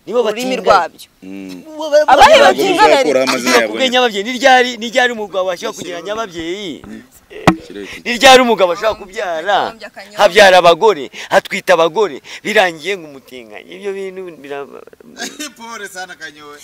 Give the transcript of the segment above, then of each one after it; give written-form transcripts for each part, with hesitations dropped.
Nibo ururimi batinda. Rwabyo. Abahe batingana? Uzakuraho amazina yabo. Kubwe nyababyeyi ni ryari umugabo ashobora kugira nyababyeyi? Ni ryari umugabo ashobora kubyara? Habyara abagore, hatwita abagore, birangiye ngo umutinganye. Ibyo bintu Pole sana, Kanyowe.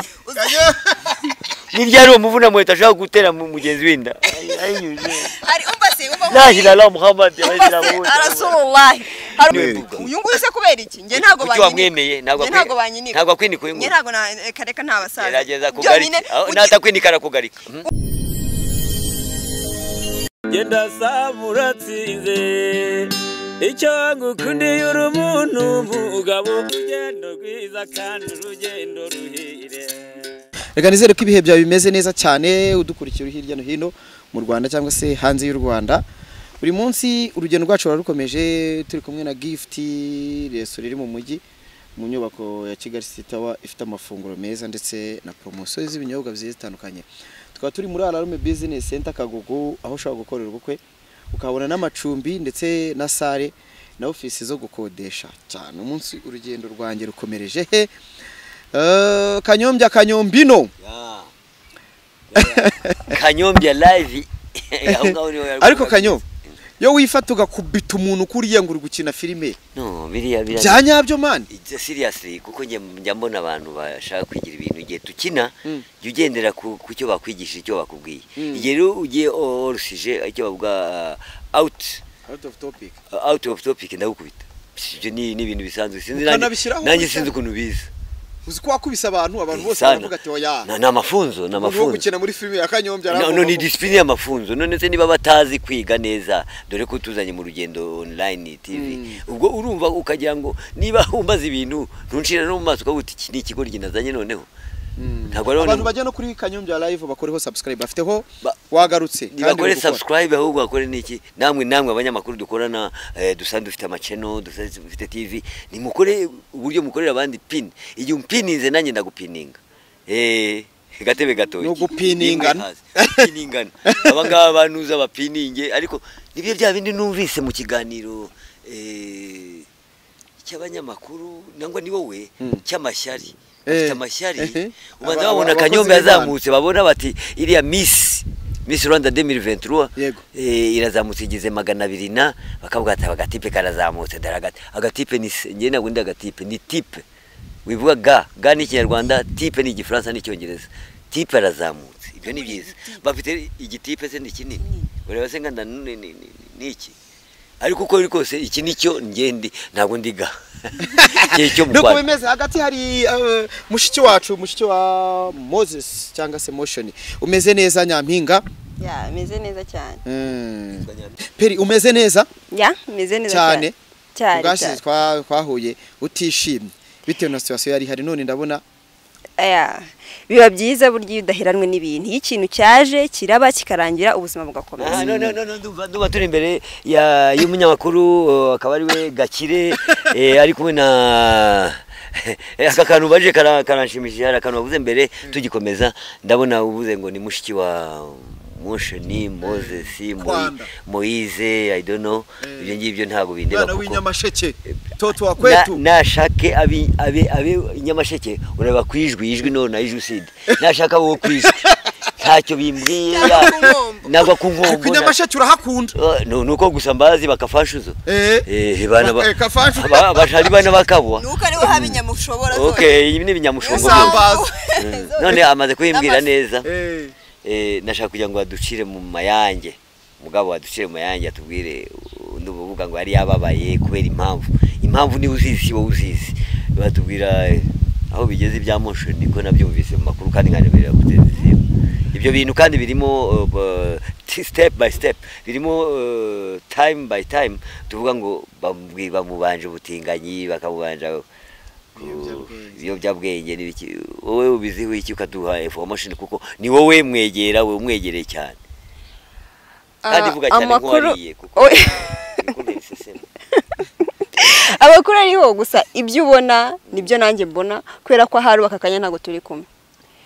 Ni ryari uwo muvuna muheto ashobora gutera mu mugenzi w'inda? Ayinyuje. Hari, umva se, umva. La ilaha Muhammad. Umva se, Rasulullah. Hari Niwe. Uyu nguyu se, kubera iki? Njye ntabwo Kuki banyinika. wamwemeye? Ntabwo Njye ntabwo banyinika. Ntabwo akwinika uyu Njye nguyu. ntabwo na reka reka, nta basaza. Gerageza kugarika. Byonyine Natakwinika arakugarika. Genda saba uratsinze, icyo ngukundiye uri umuntu mugabo, urugendo rwiza kandi urugendo ruhire. Reka nizere ko ibihe byawe bimeze neza cyane, udukurikira uri hirya no hino mu Rwanda cyangwa se hanze y'u Rwanda. Buri munsi urugendo rwacu ruba rukomeje, turi kumwe na Gift resitora iri mu mujyi, mu nyubako ya Kigali City Tower, ifite amafunguro meza ndetse na poromosiyo z'ibinyobwa bigiye zitandukanye. Tukaba turi muri Alarme Business Center Kagugu, aho ushobora gukorera ubukwe, ukabona n'amacumbi ndetse na salle na ofisi zo gukodesha cyane. Umunsi urugendo rwanjye rukomereje he? Kanyombya, Kanyombino. Kanyombya live aho ngaho niho yari. Ariko Kanyo, yo wifata ugakubita umuntu kuriya ngo uri gukina filime, No, biriya bya nyabyo, man? It's seriously, kuko njye mbona abantu bashaka kwigira ibintu igihe tukina. Jya ugendera ku cyo bakwigisha, icyo bakubwiye. Igihe rero ugiye orusije icyo bavuga out Out of topic. Out of topic, ndagukubita. Ibyo ni ibintu bisanzwe, sinzi nanjye. Ukanabishyiraho Nanjye wese. sinzi ukuntu biza. Uzi ko wakubise abantu bose Sana. baravuga ati: "Oya." Ni amafunzo, ni Umuntu wo amafunzo. gukina muri filime ya Kanyombya No, aragomba no, ni discipline y'amafunzo. None se niba batazi kwiga neza, dore ko tuzanye mu rugendo online TV, ubwo urumva ukagira ngo niba umbaza ibintu ntuncira no mu maso, ukavuga uti: "Iki ni ikigoryi nazanye." Noneho ntabwo ari Abantu bajya no kuri Kanyombya live bakoreho subscribe, bafiteho wagarutse kandi Nibakore uri gukora. subscribe, ahubwo bakore niki? Namwe abanyamakuru dukorana, dusanzwe dufite amachannel, dusanzwe dufite TV, nimukore uburyo mukorera abandi pin. Igihe umpininze, nanjye ndagupininga. Gatebe gatoki. Ni ugupiningana. Piningana. Aba ngaba banuza bapininge, ariko nibyo bya bindi numvise mu kiganiro cy'abanyamakuru, nangwa ni wowe, cy'amashyari. Bafite amashyari. Ubanza babona Abakozi Kanyombe b'Imana. yazamutse, babona bati iriya Miss Rwanda 2023 irazamutse, igeze 200 na bakavuga ati: "Agatipe karazamutse." Daragati agatipe ni njye ntabwo ndi agatipe, ni type. Wivuga ga ga ni Ikinyarwanda, type ni Igifaransa n'Icyongereza. Type arazamutse, ibyo ni byiza. Bafite igitipe se ni kinini, ureba se nganda ni iki? Ariko uko biri kose, iki nicyo ngende, ntabwo ndiga cyo mu Nuko Rwanda. bimeze. Hagati hari mushiki wacu, mushiki wa Moses cyangwa se Motion. Umeze neza, nyampinga? Ya, meze neza cyane. Peri, umeze neza? Ya, meze neza. Cyane. Cyane. Ubwashize Cyane. twahuye utishimye bitewe na situation yari ihari, none ndabona Aya, biba byiza burya iyo udaheranwe n'ibintu, iyo ikintu cyaje kiraba kikarangira, ubuzima bugakomeza. Ah, no, no, no, no, ndumva turi imbere ya y'umunyamakuru, akaba ari we Gakire, ari kumwe na aka kantu baje karanshimishije. Hari akantu bavuze mbere tugikomeza, ndabona uvuze ngo ni mushiki wa Mosheni Moses Kwanda. Moise, I don't know. Ibyo ngibyo ntabwo bindeba Umwana kuko w'inyamasheke, toto wa kwetu. Nashake abe Inyamasheke, ureba ku ijwi, ijwi none ijwi uside, nashaka wowe ku ijwi ntacyo bimbwiye. Cyangwa ku nkombo. Nagwa ku nkombo. Ariko Inyamasheke urahakunda. Nuko gusa mbazi bakafashuzo. Bana ba Kafashu. Bashari bana bakabwa. Nuko ariho haba inyamushobora zose. Okay, ibi ni ibinyamushongo Isambaza. byose. None amaze kubimbwira N'amafi. neza. Nashaka kugira ngo aducire mu mayange, mugabo aducire mu mayange, atubwire. Ndumva uvuga ngo yari yababaye kubera impamvu niba uzizi, si wowe uzizi. Batubwira aho bigeze ibya Motion, niko nabyumvise mu makuru kandi nkanemerera kuri televiziyo ibyo bintu, kandi birimo step by step, birimo time by time. Tuvuga ngo bamubanje ubutinganyi, bakamubanja ibiyobyabwenge n'ibiki. Wowe ubiziho iki, ukaduha information, kuko ni wowe mwegera, wowe umwegereye cyane kandi vuga cyane nk'uwariye, kuko bikundira iseseme. Amakuru ariho gusa, ibyo ubona nibyo nanjye mbona, kubera ko ahari aka kanya ntabwo turi kumwe,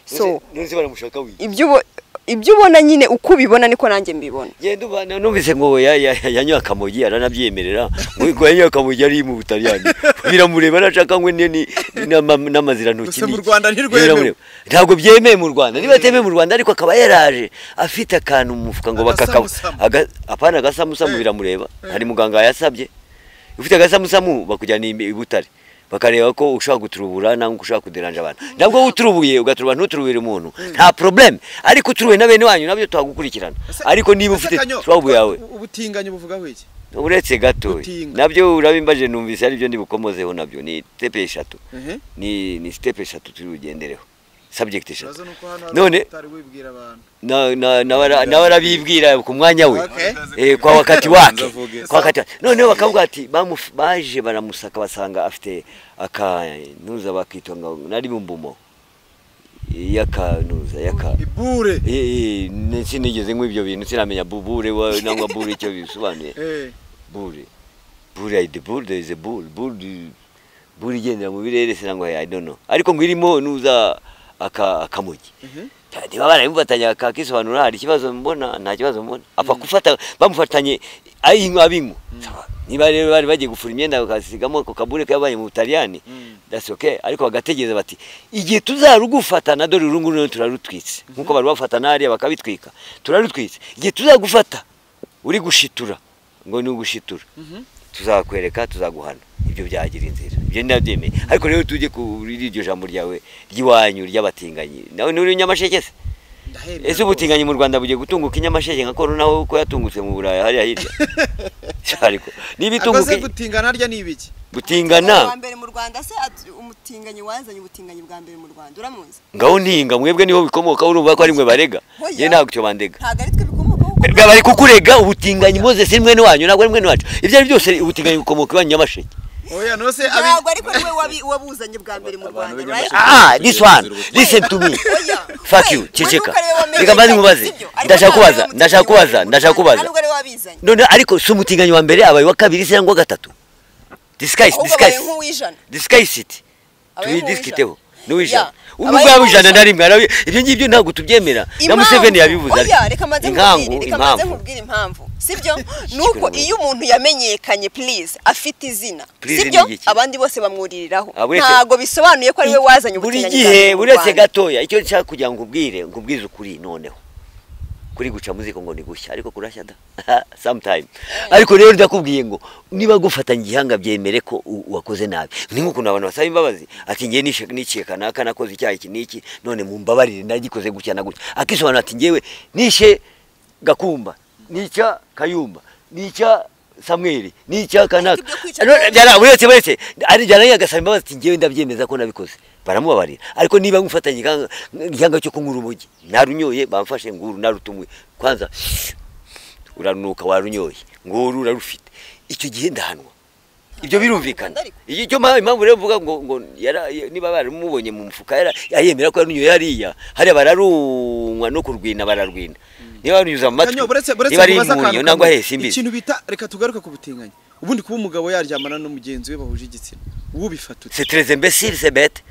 so None se baramushaka wiki? Ibyo ubo Ibyo ubona nyine uko ubibona niko nanjye mbibona. Genda ubana numvise ngo yanyoye akamogi aranabyemerera ngo yanyoye akamogi ari mu Butaliyani biramureba arashaka ngo ni n'amazirantoki. Gusa mu Rwanda ntirwemewe. Ntabwo byemewe mu Rwanda. Niba atemewe mu Rwanda ariko akaba yaraje afite akantu mu mufuka ngo bakaka apana agasamusamu biramureba. Hari muganga yasabye ufite agasamusamu bakujyana i Butare bakareba ko ushaka guturubura nangwa ushaka kuderanja abantu. Nabwo uturubuye ugaturubura ntuturubire umuntu nta problem, ariko uturuwe na bene wanyu nabyo twagukurikirana. Ariko niba ufite trouble yawe ubutinganyi buvugaho iki? Uretse gato nabyo urabimbaje numvise ari byo ndibukomozeho nabyo ni step eshatu. Ni step eshatu turi bugendereho. Subject eshatu. None na barabibwira ku mwanya we kwa wakati wake. Kwa wakati none bakavuga ati baje baramusaka basanga afite akanuza bakitwa ngo nari bumbumo yakanuza yaka ibure sinigeze nk'ibyo ibyo bintu sinamenya bubure nangwa bure icyo bisobanuye. Bure bure I the bull there is a bull bull bure igendera mu birere sinangwa I don't know, ariko ngo irimo nuza akamugi niba baramufatanya akakisobanura hari ikibazo mbona nta kibazo mbona apfa gufata bamufatanye ayinywa abinywa. Niba rero bari bagiye gufura imyenda bakasigamo ako kabure kabaye mu Butaliyani that's okay, ariko bagategereza bati igihe tuzarugufatana dore urungu rero turarutwitse nkuko bari bafatana hariya bakabitwika turarutwitse igihe tuzagufata uri gushitura ngo ni ugushitura tuzakwereka tuzaguhana ibyo byagira inzira ibyo ndabyemeye. Ariko rero tujye kuri iryo jambo ryawe ry'iwanyu ry'abatinganyi nawe nturi Nyamasheke se? Ese ubutinganyi mu Rwanda bugiye gutunguka Inyamasheke nka korona nawe uko yatungutse mu Burayi hariya hirya? Ariko niba itunguka gutingana harya ni ibiki? Gutingana bwa mbere mu Rwanda se umutinganyi wazanye ubutinganyi bwa mbere mu Rwanda uramuzi? Ngaho ntinga mwebwe niho bikomoka urumva ko ari mwe barega. Ye ntabwo cyo bandega. Ntabwo ari twe bikomoka. Bari kukurega ubutinganyi Moses ni mwene wanyu ntabwo ari mwene wacu. Ibyo ari byose ubutinganyi bukomoka iwanyu Nyamasheke. Oya no se ntabwo ariko niwe wabuzanye bwa mbere mu Rwanda, right? This one listen to me. Fuck you ceceka. Reka mbaze nkubaze. Ndashaka kubaza. None ariko si umutinganyi wa mbere abaye wa kabiri cyangwa gatatu. Disguise it. Tubidiskiteho. Nuwijana. Ubwo yabijana na rimwe arabi ibyo ngibyo ntabwo tubyemera. Na Museveni yabivuze. Oya reka maze nkubwire impamvu. Sibyo? Nuko iyo umuntu yamenyekanye please afite izina. Sibyo? Abandi bose bamwuririraho. Ntago bisobanuye ko ari we wazanye ubutinganyi. Buri gihe uretse gatoya icyo nshaka kugira ngo ubwire ngubwize ukuri noneho. Kuri guca muziko ngo ni gushya ariko kurashya da sometime. Ariko rero ndakubwiye ngo niba gufatanya igihanga byemere ko wakoze nabi. Ni nkuko abantu basaba imbabazi ati ngiye niciye kanaka nakoze icyaha iki niki none mumbabarire nagikoze gutya na gutya. Akisobanura ati ngewe nishe Gakumba, nica Kayumba, nica Samuel, nica kanaka. Byara uretse ari jana yagasaba imbabazi ati ngewe ndabyemeza ko nabikoze. Baramubabarira. Ariko niba ngufatanye igihanga cyo kunyura urumogi narunyoye bamfashe nguru narutumwe kwanza uranuka warunyoye nguru urarufite icyo gihe ndahanwa. Ibyo birumvikana. Icyo impamvu rero mvuga ngo niba baramubonye mu mufuka yayemera ko yarunyoye hariya hariya bararunywa no kurwina bararwina. Niba barunyuza mu matwi niba ari imunyo nangwa he simbizi. Ikintu bita reka tugaruke ku butinganyi. Ubundi kuba umugabo yaryamana n'umugenzi we bahuje igitsina ubifata ute? C'est très imbécile, c'est bête.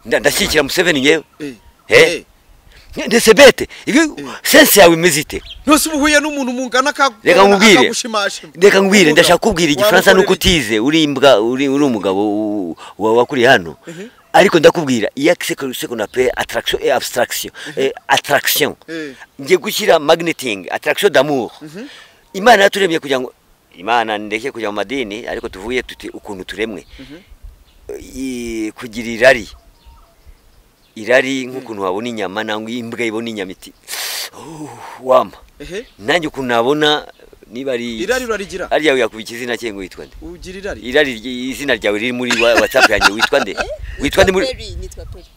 Ndashyikira Museveni ngewe. C'est bête. Sense yawe imeze ite? Ntose ubuhuye n'umuntu mungana Reka nkubwire ndashaka kubwira igifaransa nuko utize uri imbwa uri umugabo wakuriye hano. Ariko ndakubwira iya ce qu'on appelle attraction et abstraction. Attraction. Ngiye gushyira magneting attraction d'amour. Imana yaturemye kugira ngo Imana ndeke kujya mu madini ariko tuvuye tuti ukuntu turemwe kugira irari irari nk'ukuntu wabona inyama nangwa imbwa ibona inyama iti wama nanjye ukuntu nabona niba ari irari urarigira ariya yakubika izina cye ngo witwa nde ugira irari irari izina ryawe riri muri WhatsApp yanjye witwa nde witwa nde muri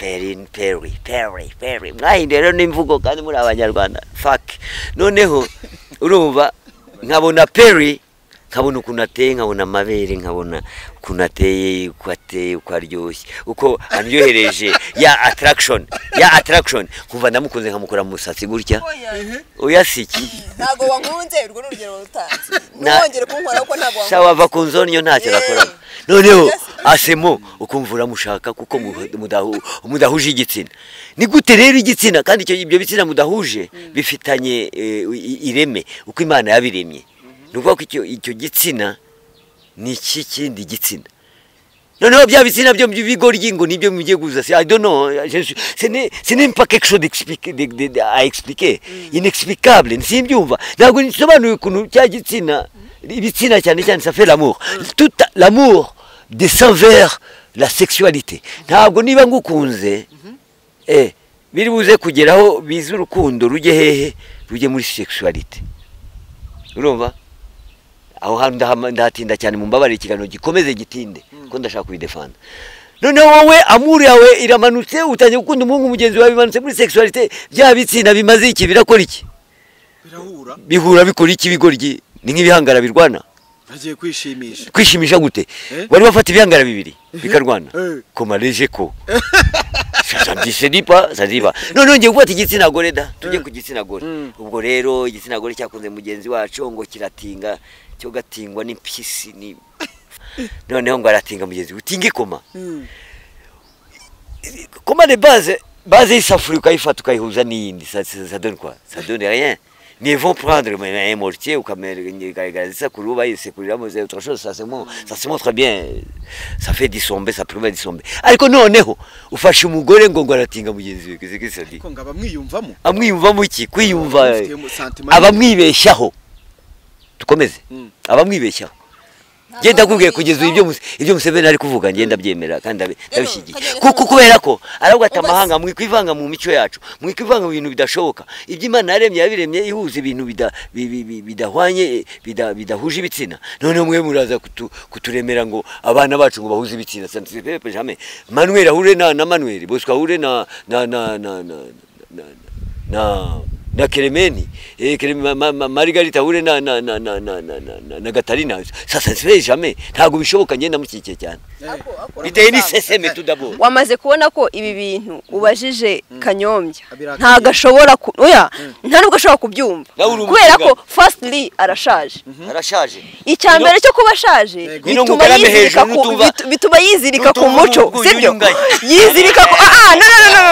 Peri Peri Peri Peri mwahinduye rero n'imvugo kandi muri abanyarwanda fuck noneho urumva nkabona Peri nkabona ukuntu ateye nkabona amabere nkabona ukuntu ateye uko ateye uko aryoshye uko aryohereje ya attraction nkumva ndamukunze nkamukora mu musatsi gutya oya siki ntago wankunze urwo n'urugero rutanze nongere kunkora uko ntago wankunze sawa va kunzonyo ntacyo nakora Noneho asemo ukumva uramushaka kuko mudahuje igitsina. Ni gute rero igitsina kandi ibyo bitsina mudahuje bifitanye ireme uko Imana yabiremye. Ni ukuvuga ko icyo gitsina ni iki kindi gitsina. Noneho bya bitsina byo by'ibigoryi ngo nibyo mugiye guza. I don't know, ce n'est pas quelque chose à expliquer, inexplicable, simbyumva. Ntabwo nsobanuye ukuntu cya gitsina, ibitsina cyane cyane ça fait l'amour. Tout l'amour descend vers la sexualité. Ntabwo niba ngukunze biri buze kugeraho biza urukundo rujye hehe, rujye muri sexualité. Urumva? Aho hantu ndahatinda cyane, mumbabare ikiganiro gikomeze gitinde ko ndashaka kubidefanda. Noneho wowe amour yawe iramanutse, utangiye gukunda umuhungu mugenzi wawe, bimanutse muri sexualité. Bya bitsina bimaze iki, birakora iki? Birahura, bihura bikora iki? Bigoryi ni nk'ibihangara birwana. Bagiye kwishimisha. Kwishimisha gute? Wari bafata ibihangara bibiri bikarwana koma leje ko ça ne se dit pas, ça dit pas. None ngiye gufata igitsina gore da, tujye ku gitsina gore. Ubwo rero igitsina gore cyakunze mugenzi wacu ngo kiratinga, cyo gatingwa n'impyisi ni noneho ngo aratinga mugenzi utinge koma. Koma de base isafuri ukayifata ukayihuza n'iyindi, ça donne quoi? Ça donne rien. Mais ils vont prendre un mortier ou comme autre chose, ça se montre bien, ça fait dissomber, ça permet dissomber. Ariko noneho ufashe umugore ngo ngo aratinga mugenzi we, qu'est-ce que ça dit? Ko ngo abamwiyumvamo. Amwiyumvamo iki? Kwiyumva abamwibeshyaho. Tukomeze. Abamwibeshyaho. Genda kubwiye kugeza ibyo Museveni ari kuvuga, ngenda byemera kandi ndabishyigikiye. Kuko kubera ko arabwo atamahanga mwikwivanga mu mico yacu, mwikwivanga mu bintu bidashoboka. Ibyo Imana yaremye yabiremye ihuza ibintu bidahwanye, bidahuje ibitsina. Noneho mwe muraza kuturemera ngo abana bacu ngo bahuze ibitsina. Ça ne se fait jamais. Manuel ahure na Manuel, Bosco ahure na na na na na na na Keremeni, Margarita ahure na na na na na na na Gatarina. Ça ça se fait jamais. Ntabwo bishoboka, ngenda mukikiye cyane. Biteye ni seseme tout d'abord. Wamaze kubona ko ibi bintu ubajije Kanyombya ntago ashobora oya, nta nubwo ashobora kubyumva. Kubera ko firstly arashaje. Arashaje. Icya mbere cyo kuba ashaje bituma yizirika ku muco, sibyo? Yizirika ku no no no no.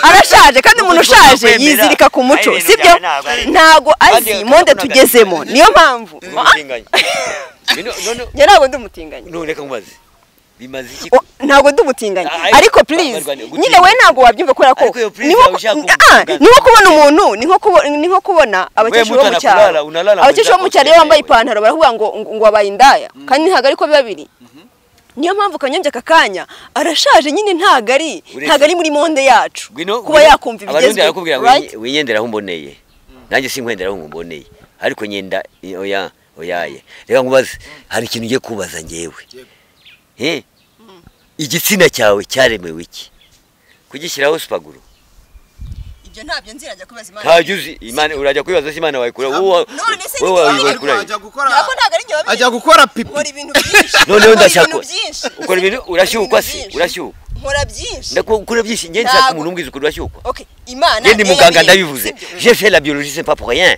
Arashaje kandi umuntu ushaje yizirika ku muco, sibyo? Ntago azi monde tugezemo, niyo mpamvu. Njye ntabwo ndi umutinganyi. No, reka nkubaze. Bimaze iki? Ntabwo ndi umutinganyi. Ariko please, nyine we ntabwo wabyumva kubera ko ni nko kubona umuntu, ni nko kubona abakecuru bo mu cyaro. Abakecuru bo mu cyaro iyo bambaye ipantaro baravuga ngo ngo wabaye indaya, kandi ntabwo ariko biba biri. Niyo mpamvu Kanyombya kakanya arashaje nyine, ntago ari muri monde yacu kuba yakumva ibigezweho. Winyendera aho umboneye, nanjye sinkwendera aho umboneye, ariko nyenda oya oyaye. Reka nkubaze, hari ikintu ugiye kubaza ngewe. Igitsina cyawe cyaremewe iki? Kugishyiraho supaguru? Ibyo ntabyo nzi, urajya kubaza Imana. Ntabyo uzi Imana, urajya kubibaza se Imana wayikura wowe? Wowe ajya gukora pipi. Ukora ibintu byinshi. Noneho ndashaka ukora ibintu, urashyukwa se? Urashyukwa. Nkora byinshi. Ndakora byinshi, nge nshaka umuntu umbwiza ukuntu urashyukwa. Okay, Imana. Nge ndi muganga ndabivuze. J'ai fait la biologie, c'est pas pour rien.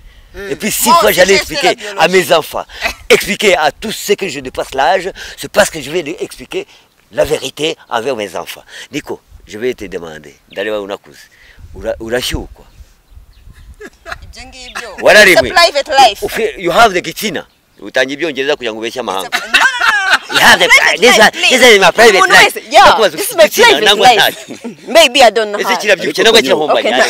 Et puis 6 fois j'allais expliquer à mes enfants, expliquer à tous ceux que je dépasse l'âge, c'est parce que je vais leur expliquer la vérité envers mes enfants. Nico, je vais te demander d'aller voir unakuze. Urashyukwa. Ibyo ngibyo. Wararemwe. It's a private life. You have the gitsina. Utangiye ibyongereza kugira ngo ubeshye amahanga. No. You have the this is my private life. Yeah, this is my private life. Maybe I don't know. Ese kirabyibushye nangwa kirahombanye.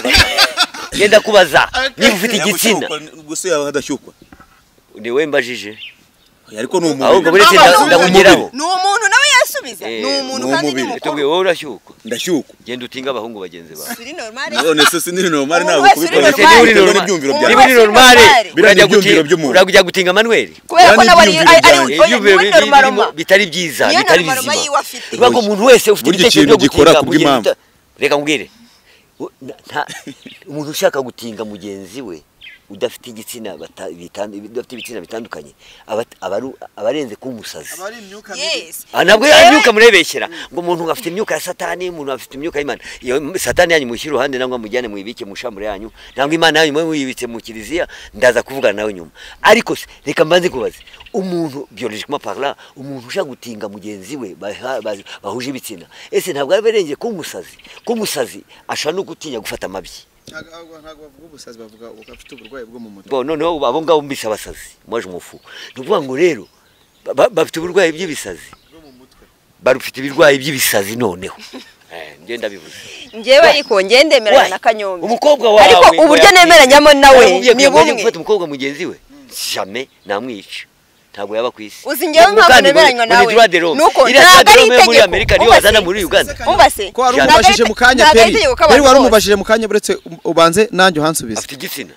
Genda kubaza niba ufite igitsina. Gusa yaba adashyukwa. Ni we mbajije. Ariko ni umuntu. Ahubwo buretse ndakugeraho. Ni umuntu nawe yasubiza. Ni umuntu kandi ni mukuru. Tubwiye wowe urashyukwa. Ndashyukwa. Genda utinga abahungu bagenzi bawe. Suri normal. None se sindi normal ntabwo kubikora. Niba uri normal urajya gutinga Manuel. Kubera ko nawe ari normal bitari byiza, bitari bizima. Ubwo umuntu wese ufite igitekerezo cyo gukora kubw'impamvu. Reka ngwire. Umuntu ushaka gutinga mugenzi we udafite igitsina udafite ibitsina bitandukanye abarenze ku musazi. Yes. Ntabwo imyuka murebeshyera ngo umuntu afite imyuka ya Satani, umuntu afite imyuka y'Imana. Iyo Satani yanyu mushyira uruhande nangwa mujyane muyibike mu shambre yanyu, nangwa Imana yanyu mwe muyibitse mu kiliziya, ndaza kuvugana nawe nyuma. Ariko se reka mbanze kubaze, umuntu biologiquement parlant, umuntu ushaka gutinga mugenzi we bahuje ibitsina, ese ntabwo aberengeye ku musazi? Ku musazi ashobora no gutinya gufata amabyi. Ntabwo bavuga ubusazi, bavuga ufite uburwayi bwo mu mutwe. Bon, noneho abo ngabo mbise abasazi, moi je m'en fous. Ni ukuvuga ngo rero bafite uburwayi by'ibisazi barufite ibirwayi by'ibisazi noneho. Njye ndabivuze. Njyewe ariko njye ndemeranya na Kanyombya. Umukobwa wawe ariko uburyo nemeranyamo nawe ni bumwe. Gufata umukobwa mugenzi we jamais namwica. Ntabwo yaba ku isi. Uzi njyewe mpamvu nemeranywa nawe nuko ntabwo ari itegeko muri Amerika niyo bazana muri Uganda. Umva se ko wari umubajije mu kanya Peri, Peri wari umubajije mu kanya, buretse ubanze nanjye uhansubize. Afite igitsina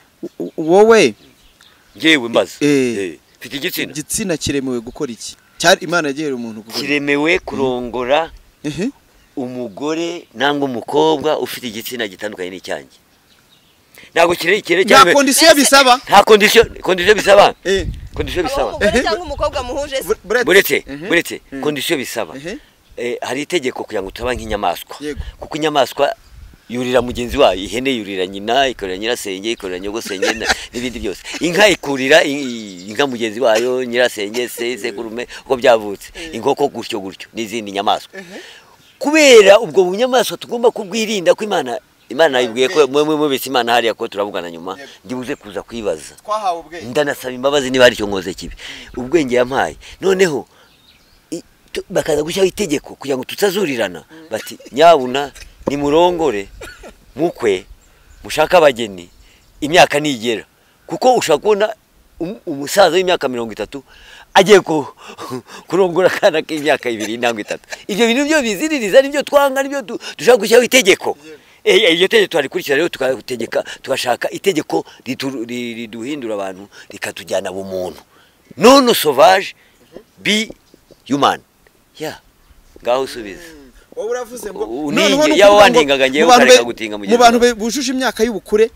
wowe? Njyewe mbaza mfite igitsina. Igitsina kiremewe gukora iki? Cyari Imana yagihere umuntu gukora. Kiremewe kurongora umugore nangwa umukobwa ufite igitsina gitandukanye n'icyanjye. Ntabwo kirekire cyane. Nta condition bisaba. Nta condition bisaba. Condition bisaba. Umugore cyangwa umukobwa muhuje se. Buretse condition bisaba. Hari itegeko kugira ngo utaba nk'inyamaswa. Kuko inyamaswa yurira mugenzi wayo, ihene yurira nyina, ikorera nyirasenge, ikorera nyogosenge n'ibindi byose. Inka ikurira inka mugenzi wayo, nyirasenge, sekurume, uko byavutse. Inkoko gutyo gutyo n'izindi nyamaswa. Kubera ubwo bunyamaswa tugomba kubwirinda ko Imana yibwiye ko mwe mubise Imana hariya ko turavugana nyuma, ndibuze kuza kwibaza. Twahawe ubwenge. Ndanasaba imbabazi niba ari cyo nkoze kibi. Ubwenge yampaye. Noneho bakaza gushyiraho itegeko kugira ngo tutazurirana, bati nyabuna ni murongore mukwe mushaka abageni imyaka nigera, kuko ushaka kubona umusaza w'imyaka 30 agiye kurongora akana k'imyaka 2 nangwa 3. Ibyo bintu byo biziririza nibyo twanga, nibyo dushaka gushyiraho itegeko. Iryo tegeko twarikurikira rero, tukategeka tugashaka itegeko riduhindura abantu rikatujyana bumuntu. Non sauvage be human. Yeah. Ngaho usubiza. Wowe uravuze ngo noneho yawe wandingaga ngewe ukareka gutinga mugenzi. Mu bantu bujuje imyaka y'ubukure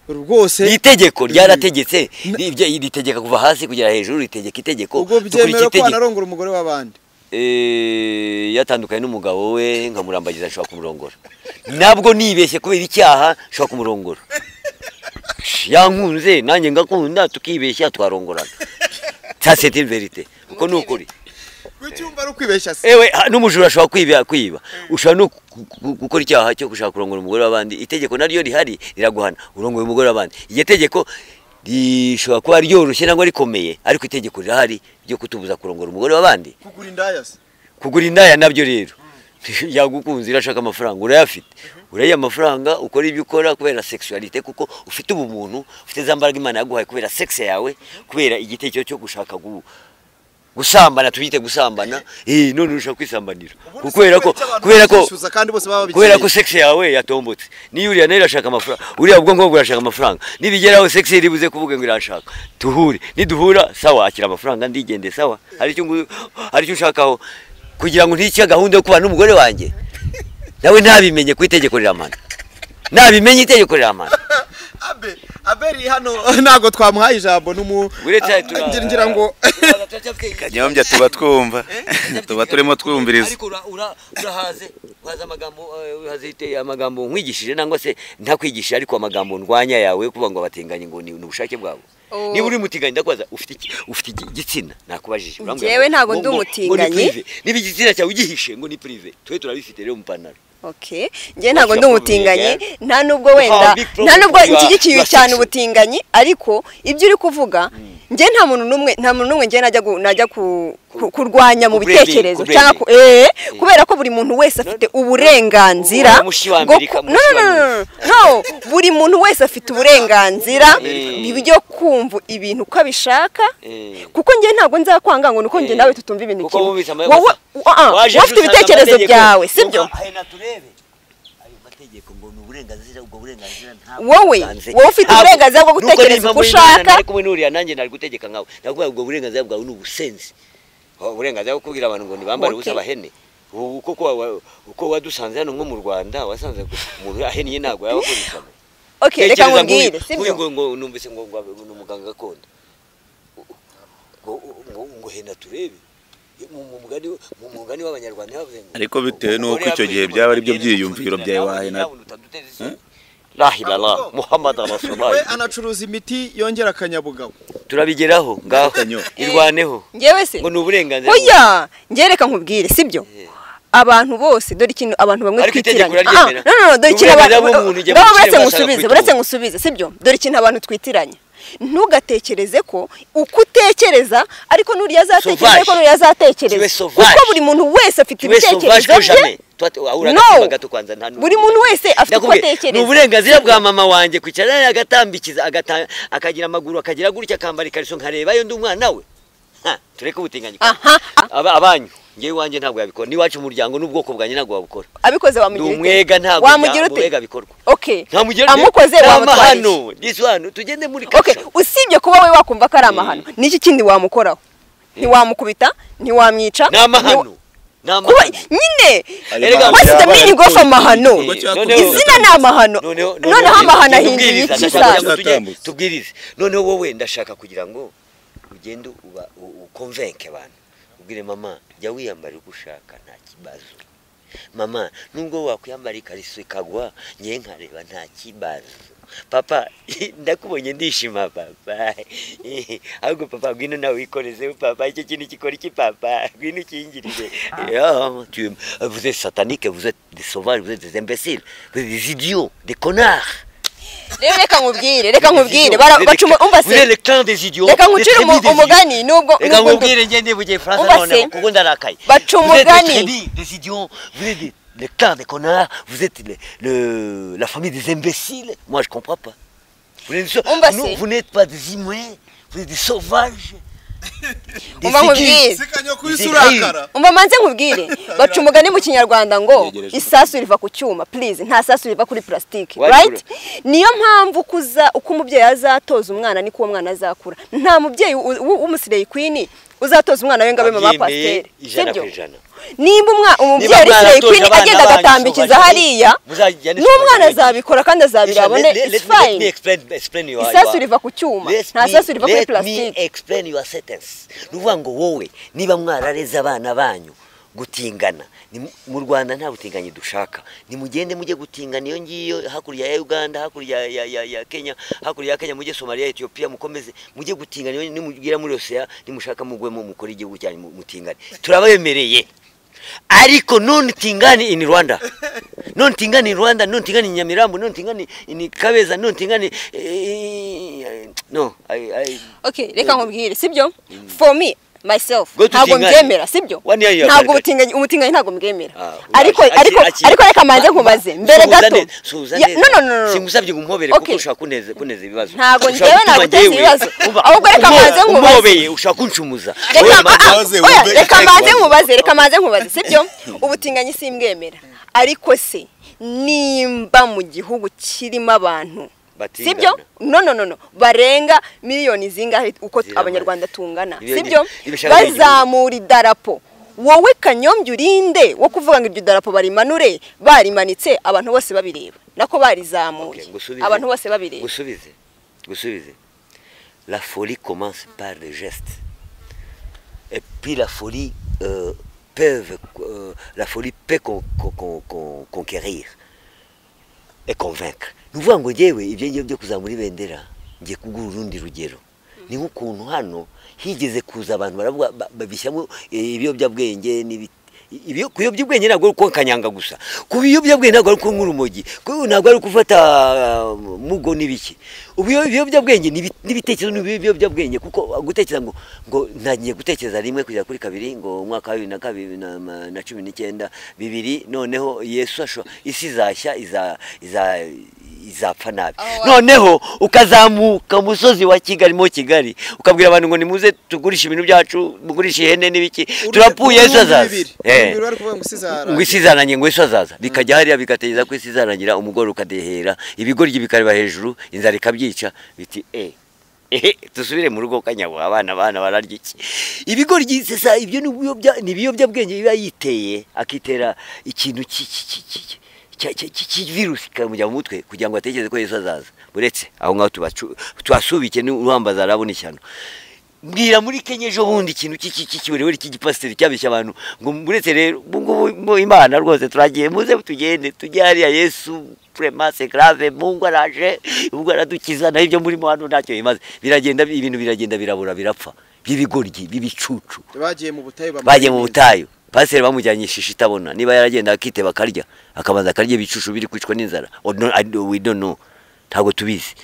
rwose itegeko ryarategetse, ritegeka kuva hasi kugera hejuru, ritegeka itegeko. Ubwo byemera ko wanarongora umugore w'abandi? Yatandukanye n'umugabo we nkamurambagiza, nshobora kumurongora. Nabwo nibeshye kubera icyaha nshobora kumurongora. Yankunze nanjye ngakunda, tukibeshya twarongorana. Ça c'est une vérité. Uko nukuri. Kucyumva ari kwibeshya se? Ewe n'umujura ashobora kwiba. Ushobora no gukora icyaha cyo gushaka kurongora umugore w'abandi. Itegeko naryo rihari riraguhana urongoye umugore w'abandi. Iryo tegeko rishobora kuba ryoroshye nangwa rikomeye, ariko itegeko rirahari ryo kutubuza kurongora umugore w'abandi. Kugura indaya se? Kugura indaya nabyo rero yagukunze irashaka amafaranga, urayafite. Uraye amafaranga ukora ibyo ukora kubera sexualité, kuko ufite ubumuntu, ufite za mbaraga Imana yaguhaye kubera sex yawe, kubera igitekerezo cyo gushaka gusambana, tubite gusambana. None ushaka kwisambanira kubera ko sex yawe yatombotse. Niyo uriya nayo irashaka amafaranga, uriya ubwo ngo burashaka amafaranga, nibigeraho sex iribuze kuvuga ngo irashaka tuhure, niduhura sawa, akira amafaranga ndigende sawa. Hari icyo ushakaho kugira ngo ntice gahunda yo kubana n'umugore wanjye nawe ntabimenye ku itegeko riramana. Nabimenye itegeko riramana. Aberi hano ntago twamuhaye ijambo n'umu ngira ngo Kanyombya tuba twumva tuba turimo twumviriza. Ariko urahaze waza amagambo, urahaze amagambo nkwigishije nangwa se ntakwigisha, ariko amagambo ndwanya yawe kuvuga ngo abatinganye ngo ni ubushake bwabo. Niba uri mutinganye ndakwaza ufite igitsina nakubajije. Njyewe ntago ndi umutinganyi. Niba igitsina cyawe ugihishe ngo ni privé, twe turabifite rero mu panaro. Okay, njye ntago ndi umutinganyi, nta nubwo wenda nta nubwo nshyigikiye cyane ubutinganyi, ariko ibyo uri kuvuga njye nta muntu numwe njye najya kurwanya mu bitekerezo cyangwa kubera ko buri muntu wese afite uburenganzira. No, buri muntu wese afite uburenganzira byo kumva ibintu uko abishaka, kuko njye ntago nzakwanga ngo nuko njye nawe tutumva ibintu kimwe. Wowe ufite ibitekerezo byawe, sibyo? Wowe ufite uburenganzira bwo gutekereza uko ushaka. Ariko kumwe n'uriya nanjye nari gutegeka nkawe, ndakuvuga ubwo burenganzira bwawe ni ubusenzi. Uburenganzira bwo kubwira abantu ngo nibambare ubusa bahene. Uko wadusanze hano nko mu Rwanda, wasanze umuntu ahennye ntabwo yaba akora ishyano. Okay, reka nkubwire, sibyo? Ngo numvise ngo ni umuganga gakondo. Ngo hena turebe. Mu mugani w'abanyarwanda bavuze ngo ariko bitewe nuko icyo gihe byaba ari byo byiyumviro byawe wahena. La ilaha Muhammad Rasulullah. We anacuruza imiti yongera akanyabugabo. Turabigeraho ngaho irwaneho. Ngewe se ngo ni uburenganzira. Oya, ngewe reka nkubwire, sibyo? Abantu bose dore ikintu abantu bamwe twitiranya. No dore ikintu abantu buretse ngusubize, sibyo? Dore ikintu abantu twitiranya. Ntugatekereze ko uko utekereza ariko nuriya azatekereza ariko nuriya azatekereza kuko buri muntu wese afite ibitekerezo bye. No, buri muntu wese afite uko atekereza. Ni uburenganzira bwa mama wanjye kwicara agatambikiza akagira amaguru akagira gutya akambara ikariso nkarebayo ndi umwana we. Tureke ubutinganyi. Abanyu ngewe wanjye ntabwo yabikora, niwacu umuryango n'ubwoko bwanjye ntabwo wabukora. Abikoze wamugira ute? Umwega ntabwo wamugira ute? Umwega bikorwa. Okay. Amukoze wamutwara amahano. This one tugende muri kasha. Okay, usibye kuba we wakumva ko ari amahano, niki kindi wamukoraho? Ntiwamukubita, ntiwamwica. Ni amahano. Nyine what's the meaning of amahano? Izina ni amahano. Noneho amahano ahinduye iki sasa? Tubwirize. Noneho wowe ndashaka kugira ngo ugende uba ukonvenke abantu. Ubwire mama jya wiyambara uko ushaka nta kibazo. Mama nubwo wakwiyambara ikariso ikagwa ngiye nkareba nta kibazo. Papa ndakubonye ndishima papa. Ahubwo papa ngwino nawe wikoreze papa icyo kintu gikora iki papa ngwino ukingirire. Vous êtes satanique, vous êtes des sauvages, vous êtes des imbéciles, vous êtes des idiots, des connards. Reka nkubwire bacuma umva se. Reka nkucire umugani nubwo reka nkubwire ngende bugiye France none kuko ndarakaye. Baca umugani des idiots, vous êtes le clan des connards, vous êtes la famille des imbéciles. Moi je comprends pas. Vous n'êtes pas des humains, vous êtes des sauvages. Umva nkubwire. Umva manze nkubwire. Baca umugani mu kinyarwanda ngo isasu riva ku cyuma, please nta sasu riva kuri plastique, right? Niyo mpamvu kuza uko umubyeyi azatoza umwana niko uwo mwana azakura. Nta mubyeyi w'umusireyi queen uzatoza umwana we ngo abe mama pasteur, sibyo? Nimba umubyeyi ari sireyi queen agenda agatambikiza hariya, n'umwana azabikora kandi azabirabone, it's fine. Isasu riva ku cyuma, nta sasu riva kuri plastique. Let me explain your sentence. Nuvuga ngo wowe niba mwarareze abana banyu gutingana, mu Rwanda nta butinganyi dushaka, nimugende mujye gutingana iyo ngiyo hakurya ya Uganda, hakurya ya Kenya, hakurya ya Kenya mujye Somalia, Ethiopia, mukomeze mujye gutingana iyo nimugira muri Osea, nimushaka mugwemo mukora igihugu cyanyu mutingane, turabemereye. Ariko non tingani in Rwanda, non tingani in Rwanda, non tingani in Nyamirambo, non tingani in Kabeza, non tingani no I okay, reka nkubwire, sibyo? For me myself ntabwo mbyemera, sibyo? Ntabwo umutinganyi ntabwo mbyemera. Ariko reka manze nkubaze mbere gato. No singusabye ngo kuko ushaka kuneza ibibazo. Ntabwo ngewe naguteza ibibazo. Ahubwo reka manze nkubaze. Umpobeye ushaka kuncumuza. Reka manze nkubaze, sibyo? Ubutinganyi simbwemera. Ariko se nimba mu gihugu kirimo abantu, sibyo? No barenga miliyoni zingahe uko abanyarwanda tungana, sibyo? Bazamura idarapo. Wowe Kanyombya urinde wo kuvuga ngo iryo darapo barimanure, barimanitse abantu bose babireba, nako barizamuye abantu bose babireba. Gusubize. La folie commence par les gestes. Et puis la folie peut conquérir et convaincre. Nuvuga ngo ngewe ibyo ngiye byo kuzamura ibendera ngiye kugura urundi rugero. Ni nk'ukuntu hano higeze kuza abantu baravuga babishyamo ibiyobyabwenge kuyobyabwenge ntabwo ari uko kanyanga gusa, ku biyobyabwenge ntabwo ari uko nk'urumogi, ntabwo ari gufata mugo n'ibiki. Ibiyobyabwenge n'ibitekerezo n'ibiyobyabwenge, kuko gutekereza ngo ntagiye gutekereza rimwe kugera kuri kabiri ngo umwaka wa 2019 bibiri noneho Yesu asho isi izashya izapfa nabi. Noneho ukazamuka musozi wa Kigali mo Kigali ukabwira abantu ngo nimuze tugurisha ibintu byacu, mugurisha ihene n'ibiki, turapfuye Yesu azaza. Ngo isi izarangiye, ngo Yesu azaza. Bikajya hariya bigategereza ko isi izarangira, umugore ukadehera, ibigoryi bikareba hejuru, inzara ikabyica, biti tusubire mu rugo kanyabo abana bararya iki. Ibigoryi sasa ibyo ni ibiyobyabwenge biba yiteye, akitera ikintu cy'ivirusi kikamujya mu mutwe kugira ngo atekereze ko Yesu azaza. Uretse aho ngaho tubasubike n'uruhambaza arabona ishyano. Mbwira muri Kenya ejo bundi ikintu cy'ikiwerewere cy'igipasiteri cyabeshya abantu ngo muretse rero ngubu Imana rwose turagiye muze tugende tujye hariya Yesu vraiment c'est grave, Mungu araje ubwo aradukiza naho ibyo murimo hano ntacyo bimaze. Biragenda ibintu biragenda birabura birapfa by'ibigoryi by'ibicucu. Bagiye mu butayu, bagiye mu butayu. Pasiteri bamujyanye ishishi itabona, niba yaragenda akiteba akarya akabanza akarya ibicucu biri kwicwa n'inzara. We don't know, ntabwo tubizi.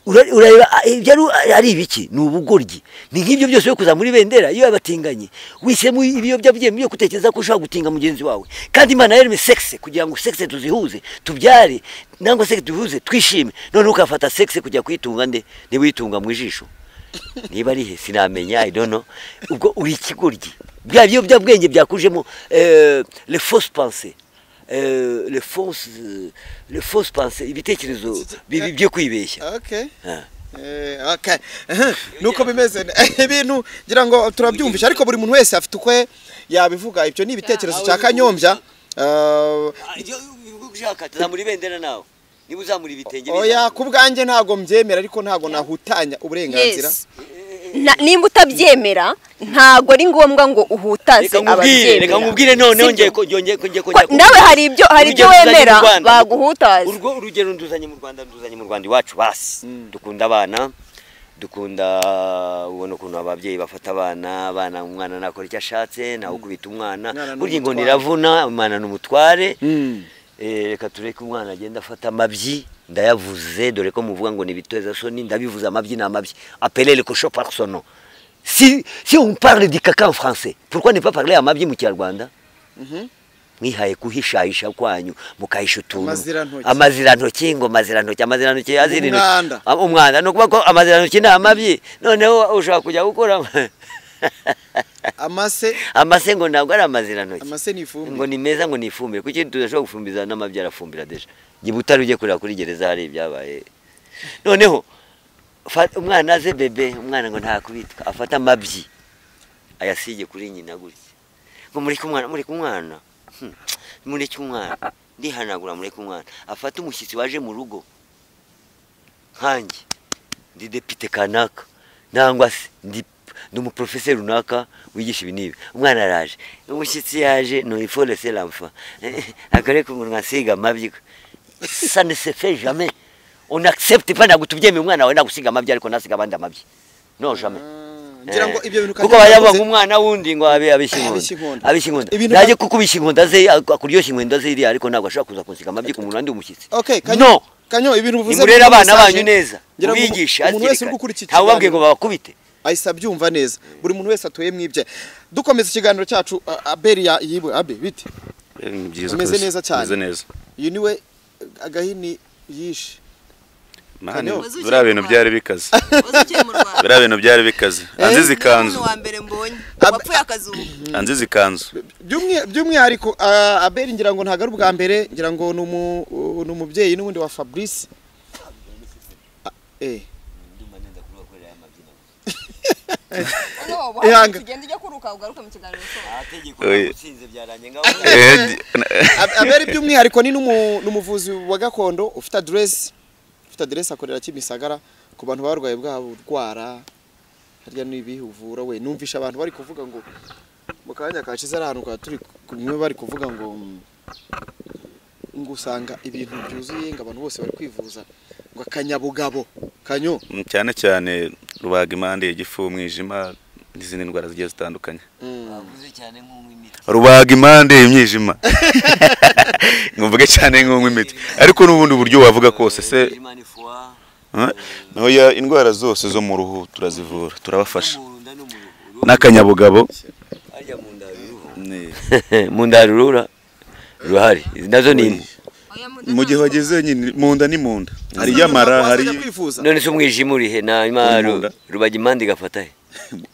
Urareba ibyo ari ibiki, ni ubugoryi. Ni nk'ibyo byose yo kuza muri bendera iyo yabatinganye wisemo ibiyobyabwenge byo gutekereza ko ushobora gutinga mugenzi wawe. Kandi Imana yaremye sexe kugira ngo sexe tuzihuze tubyare, nangwa sexe tuzihuze twishime. None ukafata sexe kujya kwitunga nde? Niba uyitunga mu ijisho niba ari he sinamenya, I don't know. Ubwo uri ikigoryi. Bya biyobyabwenge byakujemo les fausses pensées, les fausses pensées, ibitekerezo byo kwibeshya. Okay. Okay. Nuko bimeze ibintu ngira ngo turabyumvisha, ariko buri muntu wese afite uko yabivuga. Ibyo ni ibitekerezo cya Kanyombya. Ushaka tuzamura ibendera nawe niba uzamura ibitenge. Oya, ku bwanjye ntago mbyemera, ariko ntago nahutanya uburenganzira. Nimba utabyemera ntago ari ngombwa ngo uhutaze ababyemera. Reka nkubwire none yongeye nawe hari ibyo wemera baguhutaza. Urwo urugero nduzanye mu Rwanda, nduzanye mu Rwanda iwacu basi dukunda abana, dukunda ubona ukuntu ababyeyi bafata abana, umwana nakora icyo ashatse ntawe ukubita umwana, burya inkoni iravuna, umwana ni umutware. Reka tureke umwana agenda afata amabyi. Ndayavuze dore ko muvuga ngo ni biteza soni, ndabivuze amabyi na amabyi. Appelez le cochon par son nom. Si on parle du caca en français, pourquoi ne pas parler amabyi mu Kinyarwanda? Mwihaye kuhishahisha kwanyu mukahisha utuntu amazirantoki ngo mazirantoki amazirantoki azira umwanda, no kuba ko amazirantoki ni amabyi. Noneho ushaka kujya gukora amase ngo ntabwo ari amazirantoki, amase ni ifumbire, ngo ni meza, ngo ni ifumbire. Kuki tudashobora gufumbiza n'amabyi arafumbira deja? Gibutari ujye kurira kuri gereza hari ibyabaye. Noneho umwana aze bebe, umwana ngo ntakubitwa, afata amabyi ayasige kuri nyina gutya ngo mureke umwana, mureke umwana, mureke umwana, ndihanagura mureke umwana. Afata umushyitsi waje mu rugo nkanjye ndi depite kanaka nangwa se ndi umuprofeseri runaka wigisha ibi n'ibi, umwana araje, umushyitsi yaje, no il faut laisser l'enfant akareka umuntu asiga amabyi. Ça ne se fait jamais. On n'accepte pas ntabwo tubyemeye umwana wawe nagusiga amabyi ariko nasiga abandi amabyi. Non, jamais. Ngira ngo ibyo bintu kuko bayavuga umwana wundi ngo abe abishingonda, abishingonda naje kukubisha inkonda ze akuryoshya inkonda ze iri, ariko ntabwo ashobora kuza kunsiga amabyi ku muntu andi umushyitsi. Okay, no Kanyo ibintu uvuze nimurera abana banyu neza, ubigisha hakiri kare, ntabwo ngo babakubite. Ahise abyumva neza, buri muntu wese atuye mwibye. Dukomeza ikiganiro cyacu. Abeli yibwe abe bite? Umeze neza cyane. Uyu niwe agahini yishe. Mani buriya bintu byari bikaze. Buriya bintu byari bikaze. Anzize ikanzu. Anzize ikanzu. By'umwihariko Abeli ngira ngo ntago ari ubwa mbere, ngira ngo ni umubyeyi n'ubundi wa Fabrice. Abeli by'umwihariko ni n'umuvuzi wa gakondo ufite address, ufite address akorera Kimisagara ku bantu barwaye bwabo urwara harya n'ibihe uvura we. Numvisha abantu bari kuvuga ngo mu kanya kashize ari ahantu turi kumwe bari kuvuga ngo usanga ibintu byuzuye ngo abantu bose bari kwivuza ngo akanyabugabo Kanyo cyane cyane rubaga impande igifu umwijima n'izindi ndwara zigiye zitandukanye. Rubaga impande imyijima ngumvuge cyane nk'unywa imiti, ariko n'ubundi buryo wavuga kose se naho indwara zose zo mu ruhu turazivura, turabafasha n'akanyabugabo. Mu nda rurura ruhari nazo ni mu gihe wageze nyine mu nda ni mu nda hari yamara hari none se umwijima uri he? Na rubaga impande igafata he?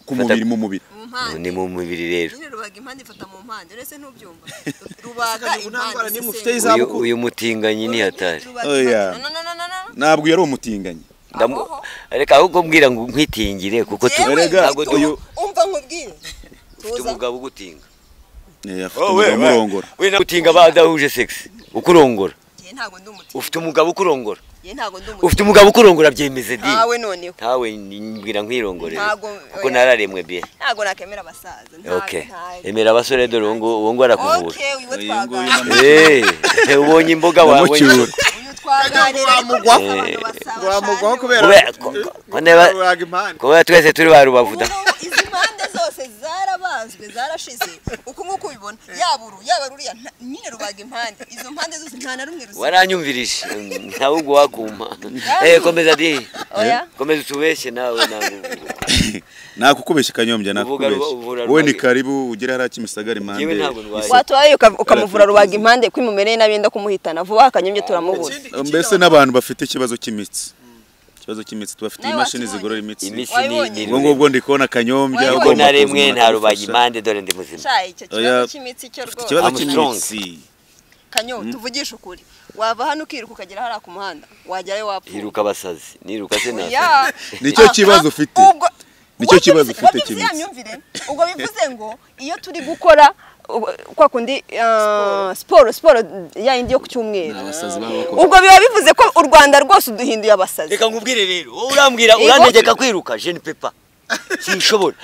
Ku mubiri, mu mubiri ni mu mubiri rero. Rubaga impande ifata mu mpande, uretse ntubyumva. Rubaga impande uyu mutinganyi ni hatari. Oya ntabwo yari umutinganyi. Reka ahubwo mbwira ngo nkwitingire kuko ntabwo uyu umva nkubwire ufite umugabo ugutinga. Afite umurongora. We nagutinga badahuje sex. Ukurongora. Ufite umugabo ukurongora. Ufite umugabo ukurongora byemeze di. Ntawe noneho. Ntawe mbwira nkwirongorere. Kuko nararemwe bien. Ntago nakemera abasaza. Okay. Emera abasore dore uwo ngo arakuvura. Okay, uyu twaganira. Ubonye imboga wabonye. Uyu twaganira. Wamugwaho kubera kubera twese turi ba Rubavu da. Izi mpande zose zarabazwe zarashize. Uko nkuko ubibona yaburu yaba ruriya nyine rubaga impande. Izo mpande zose nta na rumwe ruzi. Waranyumvirije. Ntawe ubwo wakuma. Komeza di. Komeza utubeshye nawe nangu. Nakukubeshya Kanyombya nakukubeshya. Wowe ni karibu ugere hariya Kimisagara impande. Watwaye ukamuvura rubaga impande kwimumereye nabenda kumuhitana vuba Kanyombya turamubura. Mbese n'abantu bafite ikibazo cy'imitsi. Ikibazo cy'imitsi tubafite imashini zigorora imitsi. Ubwo ngubwo ndi kubona Kanyombya ubwo naremwe nta rubaga impande dore ndi muzima. Icyo kibazo cy'imitsi cyo rwose. Ikibazo cy'imitsi. Kanyo tuvugisha ukuri. Wava hano ukiruka ukagera hariya ku muhanda wajyayo wapfa. Iruka abasazi niruka se nasa. Nicyo kibazo ufite. Nicyo kibazo ufite cy'imitsi. Ubwo bivuze ngo iyo turi gukora kwa kundi siporo ya indi yo ku cyumweru. Ubwo biba bivuze ko u Rwanda rwose uduhinduye abasazi. Reka nkubwire rero urambwira urantegeka kwiruka je ne peux pas. Sinshobora.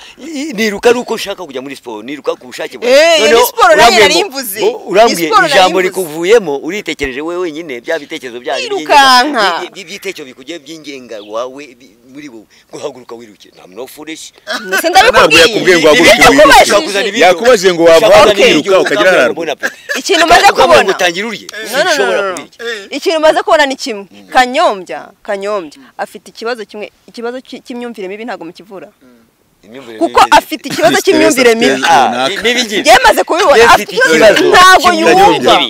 Niruka ari uko nshaka kujya muri siporo, niruka ku bushake bwawe. Noneho siporo nayo narimvuze. Urambwiye ijambo rikuvuyemo uritekereje wewe wenyine bya bitekerezo byanyu by'ingenga. By'ibitekerezo bikugiye by'ingenga wawe muri wowe guhaguruka wiruke. I'm not foolish. Ndetse ndabikubwiye. Yakubajije ngo wava wiruka ukagera hararuguru. Ikintu maze kubona utangira urye. Sinshobora kubirya. Ikintu maze kubona ni kimwe. Kanyombya afite ikibazo kimwe, ikibazo cy'imyumvire mibi ntago mukivura. Kuko afite ikibazo cy'imyumvire mibi. Yemaze kubibona afite ikibazo ntago yumva.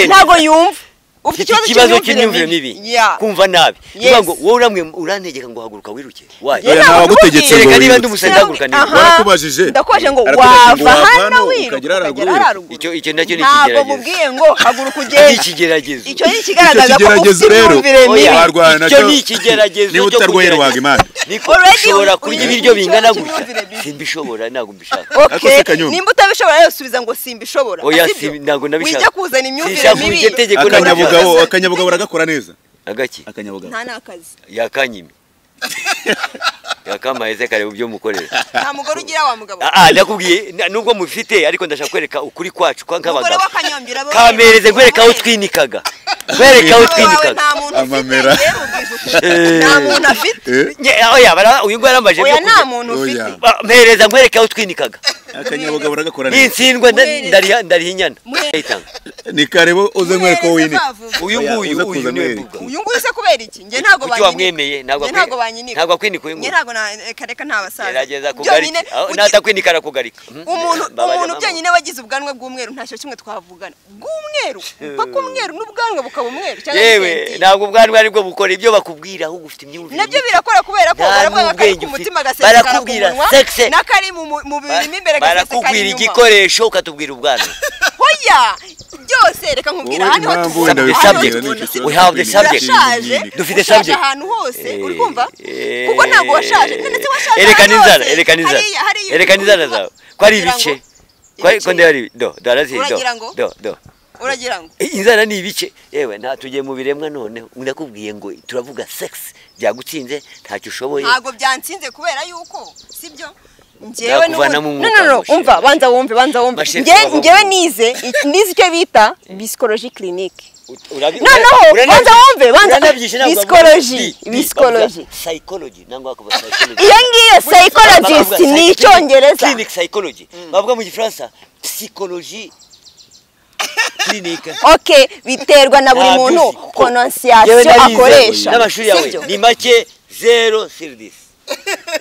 Ntago yumva. Ufite ikibazo cy'imyumvire mibi. Kumva nabi. Ngo wowe uramwe urantegeka ngo haguruka wiruke. Wayi. Nagutegetse ngo niba ndi umusazi haguruka niba. Warakubajije. Ndakoje ngo wava hano wiruka ukagera hararuguru. Icyo nacyo ni ikigeragezo. Ntago mubwiye ngo haguruka ugende. Ikigeragezo. Icyo ni ikigaragaza ko ufite imyumvire mibi. Icyo ni ikigeragezo niba utarwaye rubaga imana. Ushobora kurya ibiryo bingana gutya. Simbishobora ntago mbishaka. Okay. Nimba utabishobora rero subiza ngo simbishobora. Oya ntago nabishaka. Wijya kuzana imyumvire mibi. Akanyabugabo uragakora neza. Agaki? Akanyabugabo. Nta nakazi. Yakanyime. Yakamaze kare ubyo mukorera. Nta mugore ugira wa mugabo. Ndakubwiye nubwo mufite ariko ndashaka kwereka ukuri kwacu kwa nk'abagabo. Kamereze nkwereka aho twinikaga. Kwereka aho twinikaga. Amamera. Nta muntu afite. Oya bara uyu ngo yarambaje. Oya nta muntu ufite. Mpereza nkwereka aho twinikaga. Akanyabugabo uragakora neza. Nintsindwa ndariha inyana. Ni karebo uze nkwereka winika. Uyu nguyu uyu niwe mvuga. Uyu nguyu se kubera iki? Nge ntago banyine. Wamwemeye ntago banyinika. Ntago akwinika uyu nguyu. Nge ntago reka nta basaza. Gerageza kugarika. Natakwinika arakugarika. Umuntu byonyine wagize ubwanwa bw'umweru ntacyo kimwe twavugana. Bw'umweru, paka umweru n'ubwanwa bukaba umweru cyangwa yewe ntabwo ubwanwa aribwo bukora ibyo bakubwira ahubwo ufite imyumvire. Nabyo birakora kubera ko baravuga ko ku mutima gasesekara ku munwa n'akari mu mubiri mo imbere gasesekara. Barakubwira igikoresho ukatubwira ubwanwa. Hoya byose reka nkubwira hano ho we have the subject. Dufite subject ahantu hose uri kumva kuko ntago washaje ndetse washaje. Erekana inzara. Erekana inzara zawe ko ari ibice ko ndi ari do darazi do do uragira ngo inzara ni ibice. Yewe nta tugiye mu biremwa none ndakubwiye ngo turavuga sex byagutsinze ntacyo ushoboye. Ntago byantsinze kubera yuko sibyo Njyewe no umva banza wumve njyewe nize icyo bita psychologie clinique. No banza wumve banza psychology psychology nangwa akuba psychology. Iyo ngiyo psychologist ni icyongereza. Clinic psychology bavuga mu gifaransa psychologie clinique. Okay, biterwa na buri muntu prononciation akoresha. N'amashuri yawe ni make 0/10.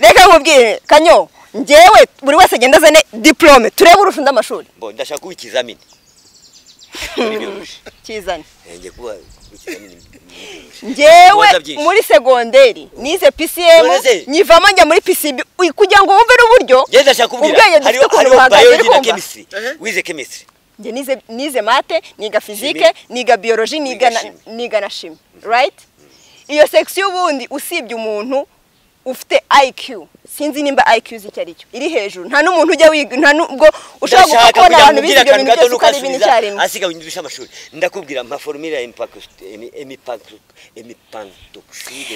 Reka nkubwire Kanyo njyewe buri wese agenda azane diplome turebe urusha amashuri. Bo ndashaka kuba ikizamini. Kizane. Ngiye kuba ikizamini. Njyewe muri segonderi nize PCM nyivamo njya muri PCB kugira ngo wumve n'uburyo. Njye ndashaka kubwira hariho biology na chemistry. Wize chemistry. Njye nize mate, niga physique, niga biology, niga na chimie. Right? Iyo section ubundi usibye umuntu ufite IQ, sinzi nimba IQ icyo ari cyo iri hejuru, nta n'umuntu ujya wiga, nta nubwo ushobora gukora abantu bize ibyo bintu byose uko ari ibintu icyarimwe. Asiga windusha amashuri, ndakubwira mpa formule ya hemipantoxide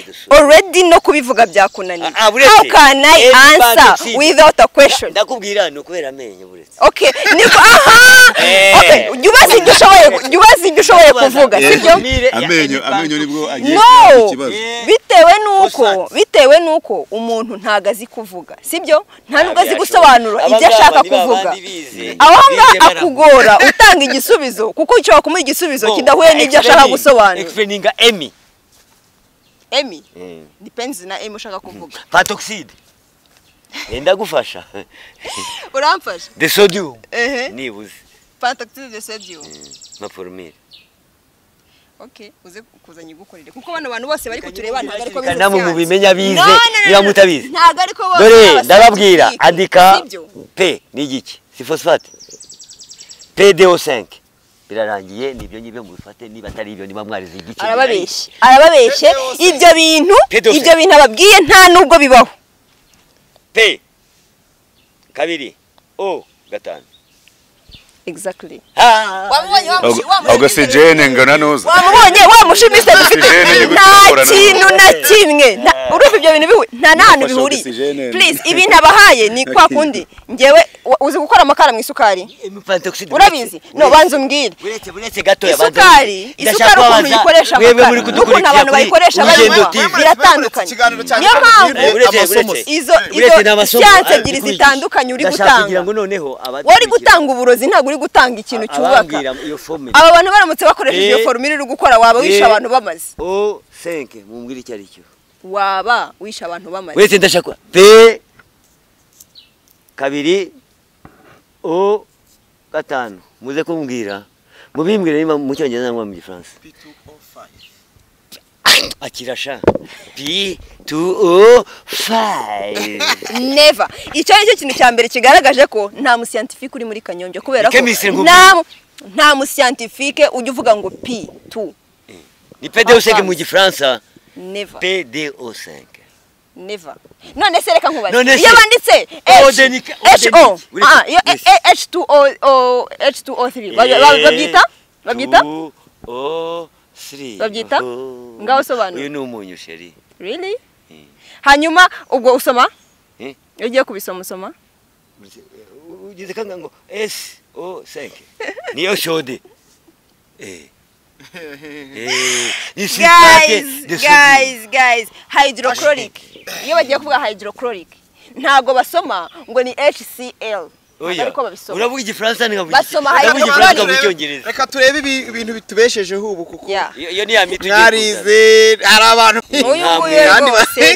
de sodium. Already no kubivuga byakunaniye. How can I answer without a question? Ndakubwira no kubera amenyo buretse. Okay, niko aha. Okay, ubaze ibyo ushoboye, ubaze ibyo ushoboye kuvuga, sibyo? Amenyo nibwo agiye ikibazo. Bitewe nuko umuntu ntago azi kuvuga, sibyo? Nta nubwo azi gusobanura ibyo ashaka kuvuga. Aho ngaho akugora utanga igisubizo kuko ushobora kumuha igisubizo kidahuye n'ibyo ashaka gusobanura. Explaininga emi. Emi depends na emi ushaka kuvuga. Pantoxide. Ndagufasha. Uramfasha? De sodium. Nibuze. Pantoxide de sodium. Ma formule. Okay, uze kuzanye gukorere kuko bano bantu bose bari kutureba ntago ariko bize. Namwe mubimenya bize, niba mutabizi. Ntago ariko bose. Dore ndababwira andika P ni igiki? Si phosphate. PDO5. Birarangiye nibyo ngibe mubifate, niba atari ibyo niba mwarize igiki. Arababeshye. Arababeshye ibyo bintu ababwiye nta nubwo bibaho. P 2 O 5. Exactly. Oxygene ngana nuza. Wamubonye wamushimise dufite nta kintu na kimwe. Urumva ibyo bintu bihuye nta nahantu bihuriye. Please ibintu abahaye ni kwa kundi. Ngewe uzi gukora amakara mu isukari? Urabizi? No, banza umbwire. Buretse gato yabanza. Isukari ukuntu uyikoresha amakara. Ukuntu abantu bayikoresha bari biratandukanye. Niyo mpamvu izo siyanse ebyiri zitandukanye uri gutanga. Wari gutanga uburozi ntabwo uri gutanga ikintu cyubaka. Aba bantu baramutse bakoresheje iyo formule uri gukora waba wisha abantu bamaze. O5 mumbwire icyo ari cyo. Waba wisha abantu bamaze. Wese ndashaka P 2 O 5 muze kumbwira. Mubimbwire niba mu Cyongereza cyangwa mu Gifaransa. P2O5. Akirasha P2O5. Never. Icyo ari cyo kintu cya mbere kigaragaje ko nta mu scientifique uri muri Kanyombya kubera ko nta mu scientifique ujya uvuga ngo P2. Ni PDO5 mu Gifaransa. Never. PDO5. Never. None se reka nkubaze. Iyo banditse H O H2O H2O3 babyita? Babyita? O3. Babyita? Ngaho sobanura. Uyu ni umunyu sheri. Really? Hanyuma ubwo usoma? Iyo ugiye kubisoma usoma? Ugeze kanga ngo SO5. Niyo shode. Guys, hydrochloric. Iyo bagiye kuvuga hydrochloric ntago basoma ngo ni HCl. Ariko babisoma. Uravuga Igifaransa nkavuga. Basoma hydrochloric. Reka turebe ibintu bitubeshejeho ubu kuko iyo ni ya miti mwarize hari abantu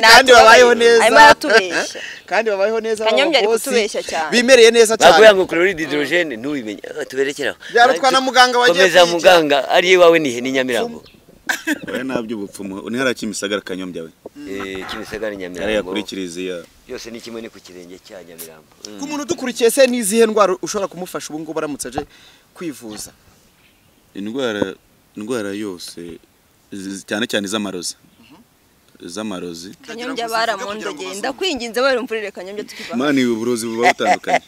kandi babayeho neza. Arimo aratubeshya. Kandi babayeho neza. Kanyombya ari kutubeshya cyane. Bimereye neza cyane. Baguye ngo chloride hydrogène ntubimenye. Tuberekeraho. Byarutwa na muganga wagiye. Komeza muganga ari iwawe ni ni Nyamirambo. Oya nabyo ubupfumu ni hara Kimisagara Kanyombya we. Kimisagara Nyamirambo. Yari kuri Kiliziya. Yose ni kimwe ni ku kirenge cya Nyamirambo. Ku muntu dukurikiye se nizihe ndwara ushobora kumufasha ubu ngubu aramutse aje kwivuza? Indwara yose cyane cyane iz'amarozi. Z'amarozi. Kanyombya baramondogeye ndakwinginze barumvurire Kanyombya tukiva. Mani uburozi buba butandukanye.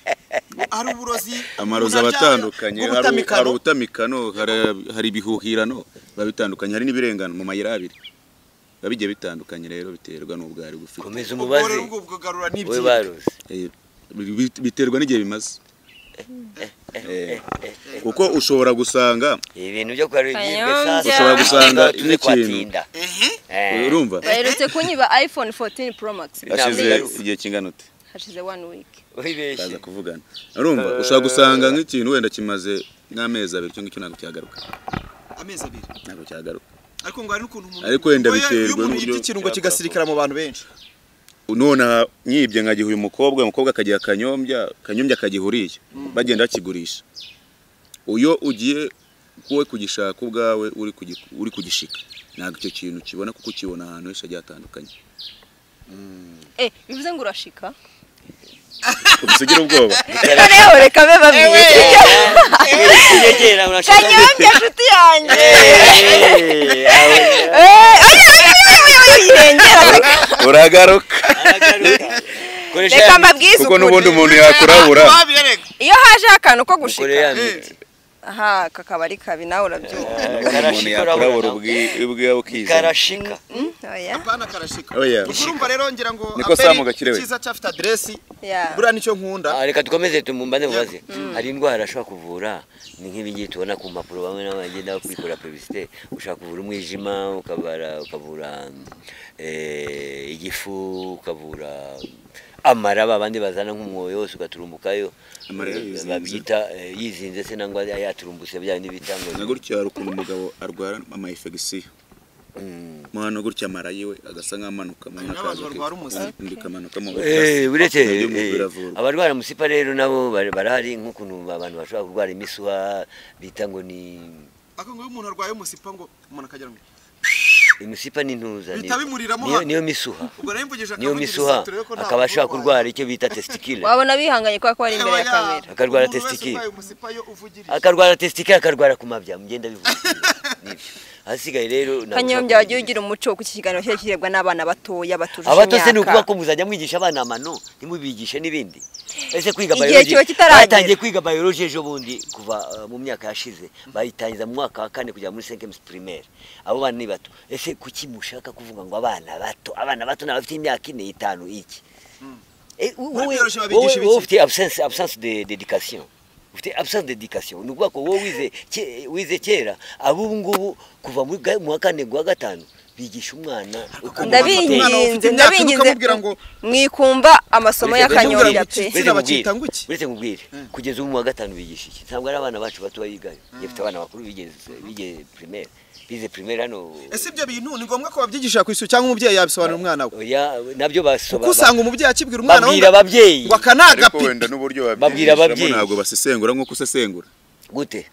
Hari uburozi amarozi abatandukanye, hari ubutamikano, hari ibihuhirano babitandukanye, hari n'ibirengano mu mayira abiri. Babigiye bitandukanye rero biterwa n'ubwari gufite. Komeza umubaze. Biterwa n'igihe bimaze. Kuko ushobora gusanga ibintu byo kwarigibwe sasa, ushobora gusanga n'ikintu. Urumva? Baherutse kunyiba iPhone 14 Pro Max. Hashize igihe kingana ute? Hashize 1 week. Baza kuvugana. Urumva ushobora gusanga nk'ikintu wenda kimaze nk'amezi abiri cyo ngicyo ntabwo cyagaruka. Amezi abiri ntabwo cyagaruka. Ariko ngo hari n'ukuntu umuntu ariko wenda biterwa n'uburyo ikirungo kigasirikara mu bantu benshi. None nyibye nkagiha uyu mukobwa, umukobwa akagiha Kanyombya, Kanyombya akagihuriye bagenda bakigurisha. Uyo ugiye kuwe kugishaka ubwawe uri kugishika ntabwo icyo kintu kibona kuko ukibona ahantu henshi hagiye hatandukanye. Bivuze ngo urashika Usigira ubwoba. Noneho reka be babwiye. Kanyombya nshuti yanjye. Uragaruka. Reka mbabwize kuko n'ubundi umuntu yakurabura iyo haje akantu ko gushika aha kakaba ari kabi nawe urabyumva umuntu yakurabura ubwiwe ukiza karashika oya apana karashika oya urumva rero ngira ngo niko samu gakirewe cyiza cyafite adresse buriya nicyo nkunda reka dukomeze tumumbane mubaze hari indwara ashobora kuvura ni nk'ibingiyi tubona ku mpapuro bamwe n'abandi bagenda kwikora publicité ushaka kuvura umwijima ukavura igifu ukavura amara babandi bazana nk'umwoyo wose ugaturumbukayo babyita yizinze se nangwa yaturumbutse bya bindi bita ngo na gutya hari ukuntu umugabo arwara ama infection mwana gutya amara yiwe agasa nk'amanuka uretse abarwara musipa rero nabo barahari nk'ukuntu abantu bashobora kurwara imisuha bita ngo ni ako ngo umuntu arwaye umusipa ngo umuntu akagira ngo imisipa ni ntuza niyo misuha niyo misuha akaba ashobora kurwara icyo bita testicule wabona bihanganye kwa ko ari imbere ya kamera akarwara testicule akarwara testicule akarwara ku mabya mugenda bivuga nibyo ahasigaye rero Kanyombya wagiye ugira umuco ku kiganiro cyo kirebwa n'abana batoya batujuje imyaka abato se ni ukuvuga ko muzajya mwigisha abana amano ntimubigishe n'ibindi ese kwiga biology batangiye kwiga biology ejo bundi kuva mu myaka yashize bayitangiza mu mwaka wa kane kugera muri 5e primaire abo bana ni bato ese kuki mushaka kuvuga ngo abana bato n'abafite imyaka 4 5 iki wowe ufite absence de d'éducation ufite absence d'éducation ni ukuvuga ko wowe wize kera abo ngubu kuva mu wa kane guwa gatanu bigisha umwana ndabinginze mwikumva amasomo ya Kanyombya pe uretse nkubwire kugeza ubu mu wa gatanu bigisha iki ntabwo ari abana bacu bato bayigayo ngefite abana bakuru bize primaire bize primaire hano ese ibyo bintu ni ngombwa ko babyigisha ku isuku cyangwa umubyeyi yabisobanura umwana we oya nabyo basobanura kuko usanga umubyeyi akibwira umwana we babwira ababyeyi ngo akanaga ariko wenda n'uburyo babwira ababyeyi ntabwo basesengura nk'uko usesengura gute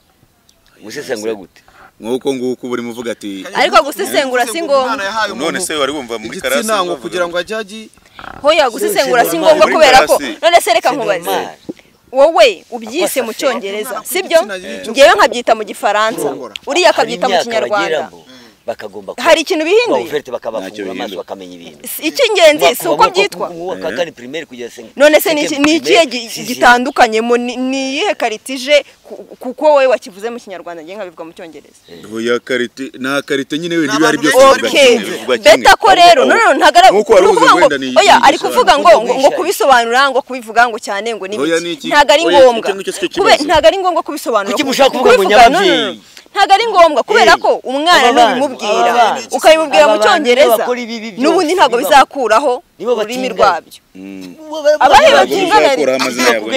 gusesengura gute nk'uko nguko buri muvuga ati ariko gusesengura si ngombwa none se wari wumva muri karasi igitsina ngo kugira ngo ajye hoya gusesengura si ngombwa kubera ko none se reka nkubaze wowe ubyise mu cyongereza sibyo ngewe nkabyita mu gifaransa uriya akabyita mu kinyarwanda hari ikintu bihinduye icy'ingenzi si uko byitwa none se ni ikihe gitandukanyemo ni iyihe karitije kuko wowe wakivuze mu kinyarwanda ngewe nkabivuga mu cyongereza oya karite nta karite nyine wenda ibyo ari byose beta ko rero none ntabwo oya ari kuvuga ngo ngo kubisobanura ngo kubivuga ngo cyane ngo n'ibiki ntabwo ari ngombwa ntabwo ari ngombwa kubisobanura kuki mushaka kuvuga ngo nyababyeyi ntabwo ari ngombwa kubera ko umwana nubimubwira ukabimubwira mu cyongereza n'ubundi ntabwo bizakuraho ururimi rwabyo abahe batingana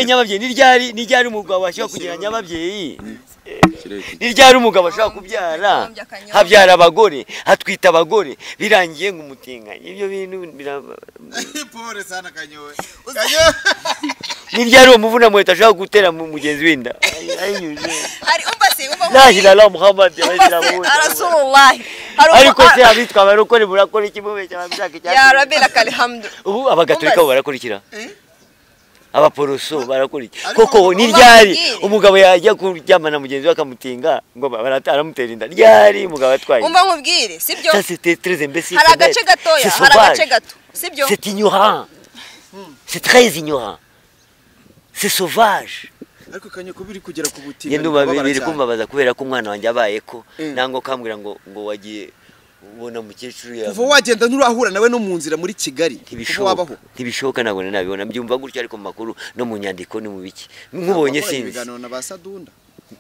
nyababyeyi ni ryari umugabo ashobora kugira nyababyeyi ni ryari umugabo ashobora kubyara habyara abagore hatwita abagore birangiye ngo umutinganye ibyo bintu ni ryari uwo muvuna muheto ashobora gutera mugenzi w'inda la Muhammad ariko se abitwa abarokore murakora iki mubeshya ababishaka icyaha ya Rabbi alhamdu ubu abagatolika bo barakurikira abaporoso barakora iki koko ni ryari umugabo yajya kuryamana mugenzi we akamutinga ngo aramutera inda ryari umugabo atwaye umva nkubwire sibyo ça c'était très imbécile hari agace gatoya hari agace gato sibyo c'est ignorant c'est très ignorant c'est sauvage ariko kanye ko biri kugera ku butinganyi ngende biri kumbabaza kubera ko umwana wanjye abaye ko nango kambwira ngo wagiye ubona mukecuru yawe kuva wagenda nturahura nawe no mu nzira muri Kigali ntibishoboka ntibishoboka ntabwo nabibona mbyumva gutyo ariko mu makuru no mu nyandiko ni mu biki nkubonye sinzi ibiganiro na ba Sadunda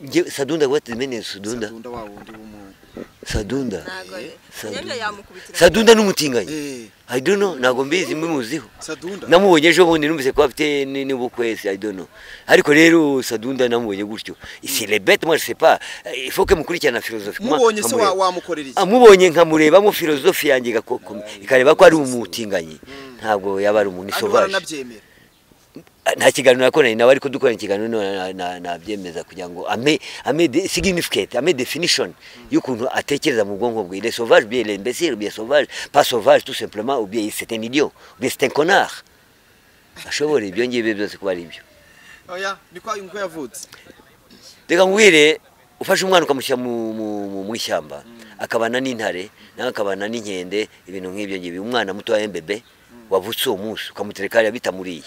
nge Sadunda what the meaning Sadunda Sadunda wa wundi w'umu Sadunda Sadunda n'umutinganyi I don't know ntabwo mbizi mbimuziho Sadunda namubonye ejo bundi numvise ko afite n'ubukwe I don't know ariko rero Sadunda namubonye gutyo c'est les bêtes moi je sais pas il faut que mukurikirana philosophiquement mubonye se wamukorera iki amubonye nkamurebamo philosophe yanjye ikareba ko ari umutinganyi ntabwo yaba ari umuntu sauvage nta kiganiro nakoranye nawe ariko dukoranye ikiganiro nabyemeza kugira ngo ame significate ame definition y'ukuntu atekereza mu bwonko bwe il est sauvage bien il est imbécile bien sauvage pas sauvage tout simplement ou bien c'est un idiot ou bien c'est un connard ashobora ibyo ngibyo byose kuba ari ibyo oya niko niko yavutse reka nkubwire ufashe umwana ukamushyira mu ishyamba akabana n'intare nawe akabana n'inkende ibintu nk'ibyo ngibyo umwana muto wa mbebe wavutse uwo munsi ukamutereka hariya bitamuriye,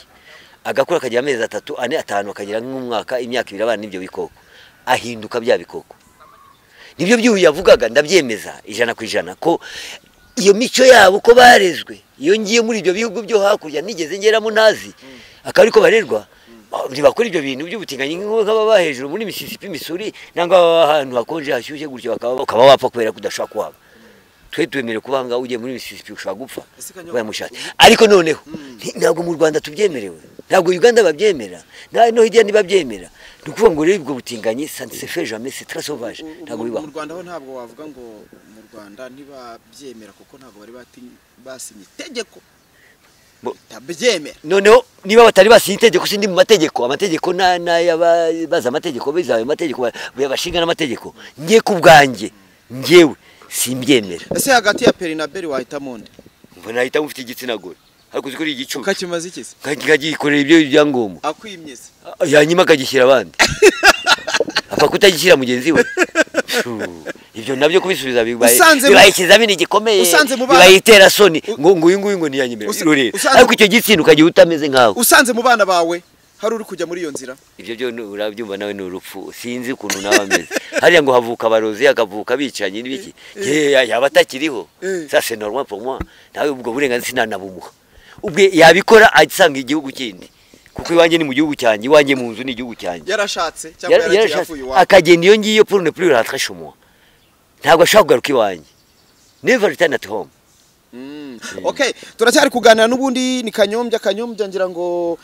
agakura akagira amezi 3 4 5 akagira nk'umwaka, imyaka 2 abana n'ibyo bikoko, ahinduka bya bikoko. Nibyo byuyu yavugaga, ndabyemeza 100% ko iyo mico yabo uko barezwe. Iyo ngiye muri ibyo bihugu byo hakurya nigeze ngeramo ntazi akaba ariko barerwa, ntibakora ibyo bintu by'ubutinganyi nk'ababa hejuru muri Mississippi, Missouri, nangwa ahantu hakonje hashyushye gutyo, ukaba wapfa kubera ko udashobora kuhaba. Twe twemerewe kuba ngaho, ugiye muri Mississippi ushobora gupfa bayamushatse. Ariko noneho ntabwo mu Rwanda tubyemerewe, ntabwo Uganda babyemera, no hirya ntibabyemera. Ni ukuvuga ngo rero ubwo butinganyi ça ne se fait jamais, c'est très sauvage, ntabwo bibaho. Mu Rwanda ho ntabwo wavuga ngo mu Rwanda ntibabyemera kuko ntabwo bari basinye itegeko tabyemera. Noneho niba batari basinye itegeko, sindi mu mategeko, amategeko n'ayabaza amategeko bizayo amategeko bashinga n'amategeko, ngiye ku bwanjye ngewe simbyemera. Ese hagati ya Peri na Beri wahitamo nde? Mbona nahitamo ufite igitsina gore, ariko uzi ko ari igicucu. Ukakimaze iki se? Nkagikorera ibyo byangombwa. Akwimye se? Yanyima akagishyira abandi. Apfa kutagishyira mugenzi we. Ibyo nabyo kubisubiza bibaye ikizamini gikomeye, bibaye itera soni ngo uyu nguyu ngo ntiyanyemera. Ariko icyo gitsina ukagira utameze nkawe. Usanze mu bana bawe hari uri kujya muri iyo nzira? Ibyo byo urabyumva nawe ni urupfu, sinzi ukuntu nawe ameze. Hariya ngo havuka abarozi, hakavuka abicanyi n'ibiki, yaba atakiriho. Ça c'est normal pour moi. Nawe ubwo burenganzira sinanabumuha. Ubwe yabikora asanga igihugu kindi, kuko iwanjye ni mu gihugu cyanjye, iwanjye mu nzu ni igihugu cyanjye. Yarashatse cyangwa yaragiye avuye iwawe, akagenda iyo ngiyo pour ne plus rentrer chez moi. Ntabwo ashobora kugaruka iwanjye. Never return at home. Okay, turacyari kuganira n'ubundi ni Kanyombya. Kanyombya ngira ngo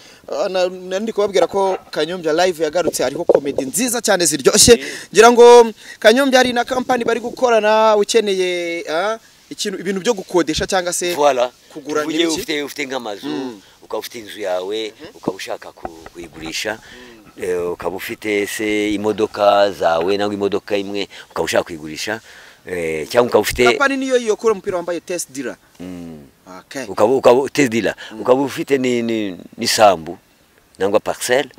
nandi kubabwira ko Kanyombya live yagarutse, hariho comedy nziza cyane ziryoshye. Ngira ngo Kanyombya ari na company bari gukorana, ukeneye ikintu ibintu byo gukodesha cyangwa se kugura n'ibiki, ufite nk'amazu, ukaba ufite inzu yawe, ukaba ushaka kuyigurisha, ukaba ufite se imodoka zawe nangwa imodoka imwe ukaba ushaka kuyigurisha, cyangwa ukaba ufite company niyo yokora umupira wambaye test dealer. Okay, ukaba test dealer, ukaba ufite ni sambu nangwa parcelle,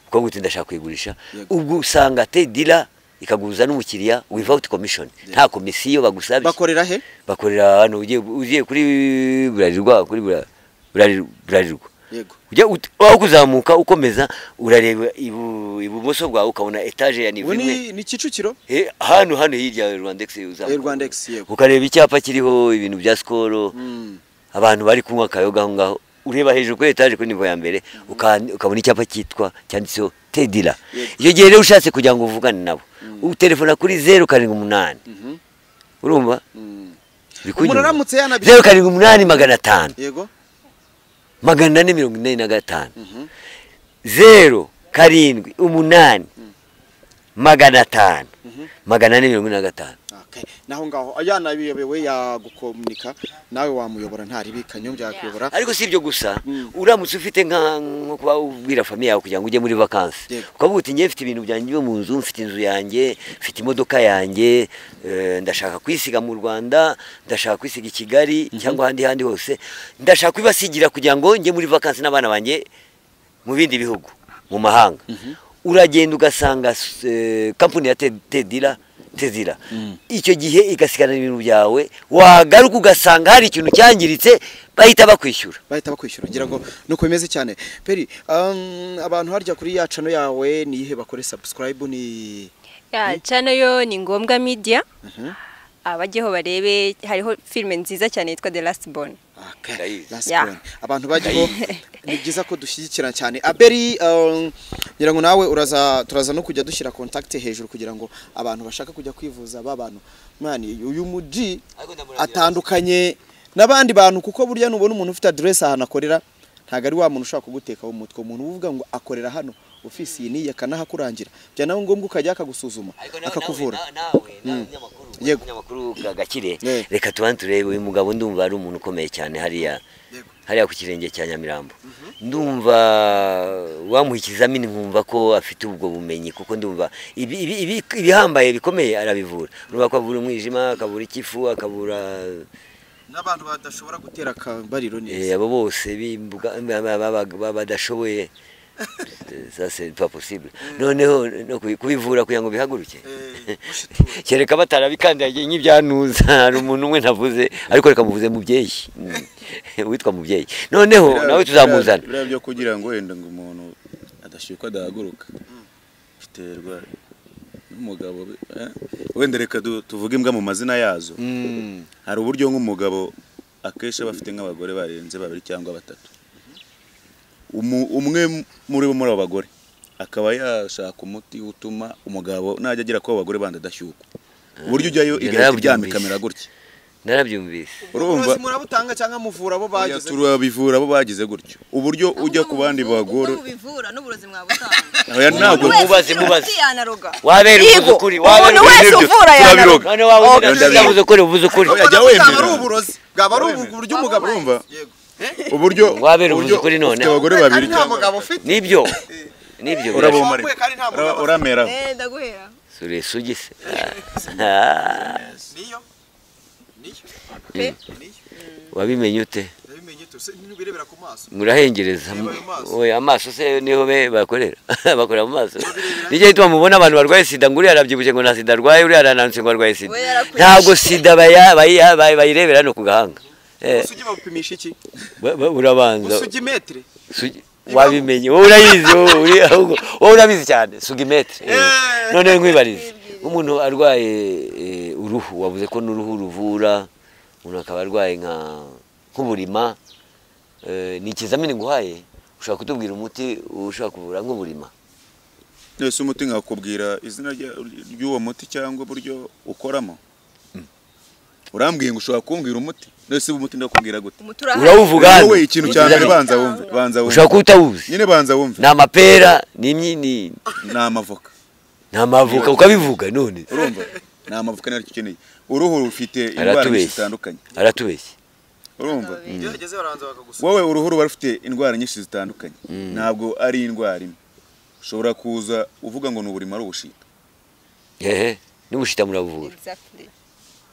ukaba uti ndashaka kuyigurisha, ubwo usanga test dealer ikaguza n'umukiriya without commission, nta komisiyo bagusabye. Bakorera he? Bakorera hano ugiye kuri Burarirwa, kuri Burarirwa. Yego. Ujya aho kuzamuka ukomeza urareba ibumoso bwawe ukabona etage ya niveau imwe. Ni Kicukiro? Hano hirya Rwandex uzamuka. Rwandex yego. Ukareba icyapa kiriho ibintu bya Skol. Abantu bari kunywa akayoga aho ngaho. Ureba hejuru kuri etage kuri niveau ya mbere ukabona icyapa cyitwa cyanditseho Tedila. Iyo gihe rero ushatse kugira ngo uvugane nabo, utelefona kuri 078. Urumva? Umuntu aramutse yanabye 078 500. Yego. 445. 0 7 8 500 445. Okay. Naho ngaho ayana biyobewe yagukomunika nawe wamuyobora ntari Kanyombya yakuyobora. Ariko si ibyo gusa, uramutse ufite nka kuba ubwira famille yawe kugira ngo ujye muri vacances, ukavuga uti ngiye mfite ibintu byanjye byo mu nzu, mfite inzu yanjye, mfite imodoka yanjye, ndashaka kwisiga mu Rwanda, ndashaka kwisiga i Kigali cyangwa ahandi hose, ndashaka kwibasigira kugira ngo njye muri vacances n'abana banjye mu bindi bihugu mu mahanga. Uragenda ugasanga company ya Tedila Tezira. Icyo gihe igasigana ibintu byawe, wagaruka ugasanga hari ikintu cyangiritse, bahita bakwishyura. Bahita bakwishyura. Ngira ngo nuko bimeze cyane. Peri, abantu harya kuri ya channel yawe ni ihe bakore subscribe ni ya channel yo ni Ngombwa Media. Abajyeho barebe, hariho filme nziza cyane yitwa The Last Born. Okay. Last Born. Abantu bajyeho ni byiza ko dushyigikira cyane. Aberi, ngira ngo nawe uraza turaza no kujya dushyira contact hejuru kugira ngo abantu bashaka kujya kwivuza babantu. Mani uyu muji atandukanye n'abandi bantu kuko burya nubona umuntu ufite address ahantu akorera ntago ari wa muntu ushaka kuguteka umutwe, umuntu uvuga ngo akorera hano ofisi iyi niyi akanahakurangira, bya nawe ngombwa ukajya akagusuzuma akakuvura. Yego nyamakuru gakire, reka tubanze turebe uyu mugabo. Ndumva ari umuntu ukomeye cyane hariya hariya ku kirenge cya Nyamirambo. Ndumva wamuha ikizamini nkumva ko afite ubwo bumenyi, kuko ndumva ibihambaye bikomeye arabivura. Urumva ko avura umwijima, akavura ikifu, akavura n'abantu badashobora gutera akabariro neza. Abo bose badashoboye Ça c'est pas possible. Noneho no kubivura kugira ngo bihaguruke. Kereka batarabikandagiye nk'ibyanuza hari umuntu umwe ntavuze ariko reka muvuze mubyeyi. Witwa mubyeyi. Noneho nawe tuzamuzana. Biriya byo kugira ngo wenda ngo umuntu adashyuka adahaguruka. Biterwa n'umugabo wenda reka tuvuge imbwa mu mazina yazo. Hari uburyo nk'umugabo akenshi aba afite nk'abagore barenze babiri cyangwa batatu. Umwe muri bo muri abo bagore akaba yashaka umuti utuma umugabo najya agira ko abagore bandi adashyukwa. Uburyo ujyayo igahita iryama ikamera gutya. Narabyumvise. Urumva murabutanga cyangwa muvura abo bagize? Turabivura abo bagize gutyo. Uburyo ujya ku bandi bagore ubivura n'uburozi mwabutanga. Oya ntabwo mubaze mubaze. Wabera uvuze ukuri, wabera wese uvura yanaroga. None wawe uvuze ukuri, uvuze ukuri. Oya wemera. Ari uburozi. Bwaba ari uburyo umugabo urumva. Uburyo wabera uvuze ukuri none. Ufite abagore babiri nta mugabo ufite. Nibyo. Nibyo. Uramera. Ndaguhera. Sure sugise. Niyo. Wabimenye ute? Ndabimenye ute? Ntibirebera ku maso. Murahengereza. Oya amaso se niho bakorera. Bakorera mu maso. Nijye ituma mubona abantu barwaye sida nguri arabyibushye ngo nta sida arwaye, uri arananutse ngo arwaye sida. Ntabwo sida bayirebera no ku gahanga. Usugi bapimisha iki? Urabanza. Usugi metre. Wabimenye. Wowe urayizi wowe ahubwo wowe urabizi cyane. Sugi metre. None nkwibarize. Umuntu arwaye uruhu wavuze ko n'uruhu ruvura, umuntu akaba arwaye nka nk'uburima, ni ikizamini nguhaye ushobora kutubwira umuti ushobora kuvura nk'uburima? Nese umuti nkakubwira izina ry'uwo muti cyangwa uburyo ukoramo? Urambwiye ngo ushobora kumbwira umuti? Nese umuti ndakubwira gute? Urawuvuga hano. Wowe ikintu cya mbere banza wumve, banza wumve. Ushobora kutawuzi. Nyine banza wumve. Ni amapera, ni imyini, ni amavoka. Ni amavuka ukabivuga none. Urumva? Ni amavuka naryo ukeneye. Uruhu rufite indwara nyinshi zitandukanye. Aratubeshye. Urumva? Wowe uruhu ruba rufite indwara nyinshi zitandukanye. Ntabwo ari indwara imwe. Ushobora kuza uvuga ngo ni uburima ari ubushita. Ehe, n'ubushita murabuvura.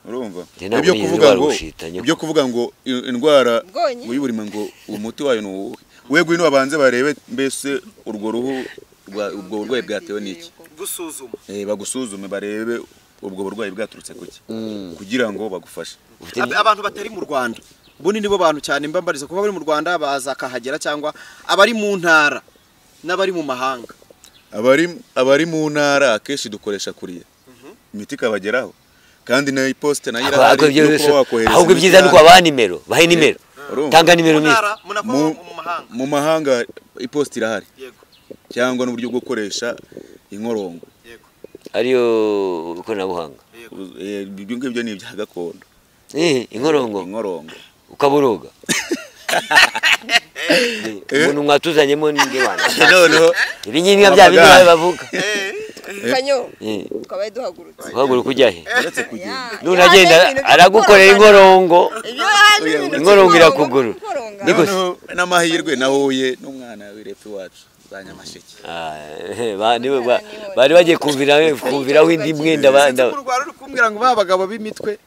Urumva? Ibyo kuvuga ngo indwara y'uburima ngo umuti wayo ni uwuhe? We gwino babanze barebe mbese urwo ruhu ubwo burwayi bwatewe n'iki? Gusuzuma. Bagusuzume barebe ubwo burwayi bwaturutse kuki kugira ngo bagufashe. Abantu batari mu Rwanda ubundi nibo bantu cyane mbambariza kuba bari mu Rwanda baza kahagera cyangwa abari mu ntara n'abari mu mahanga. Abari mu ntara akenshi dukoresha kuriya imiti kabageraho kandi na iposte nayo irahari no wakohereza. Ahubwo ibyiza nuko abaha nimero, bahe nimero. Tanga nimero mu mahanga iposte irahari. Cyangwa n'uburyo bwo gukoresha inkorongo. Yego. Ariyo ikoranabuhanga. Ibyo ngibyo ni ibya gakondo. Inkorongo. Inkorongo. Ukaburoga. Umuntu mwatuzanyemo ninde wana? Noneho ibi ngibi bya bindi bavuga. Kanyo. Twabaye duhagurutse. Uhaguruka ujya he? Uretse kugenda. None agenda aragukorera inkorongo. Inkorongo irakuguru. Niko n'amahirwe nahuye n'umwana w'irepfo iwacu. Nyamasheke. Bari bagiye kumviraho indi mwenda banda. Mu Rwanda uri kumbwira ngo ba bagabo b'imitwe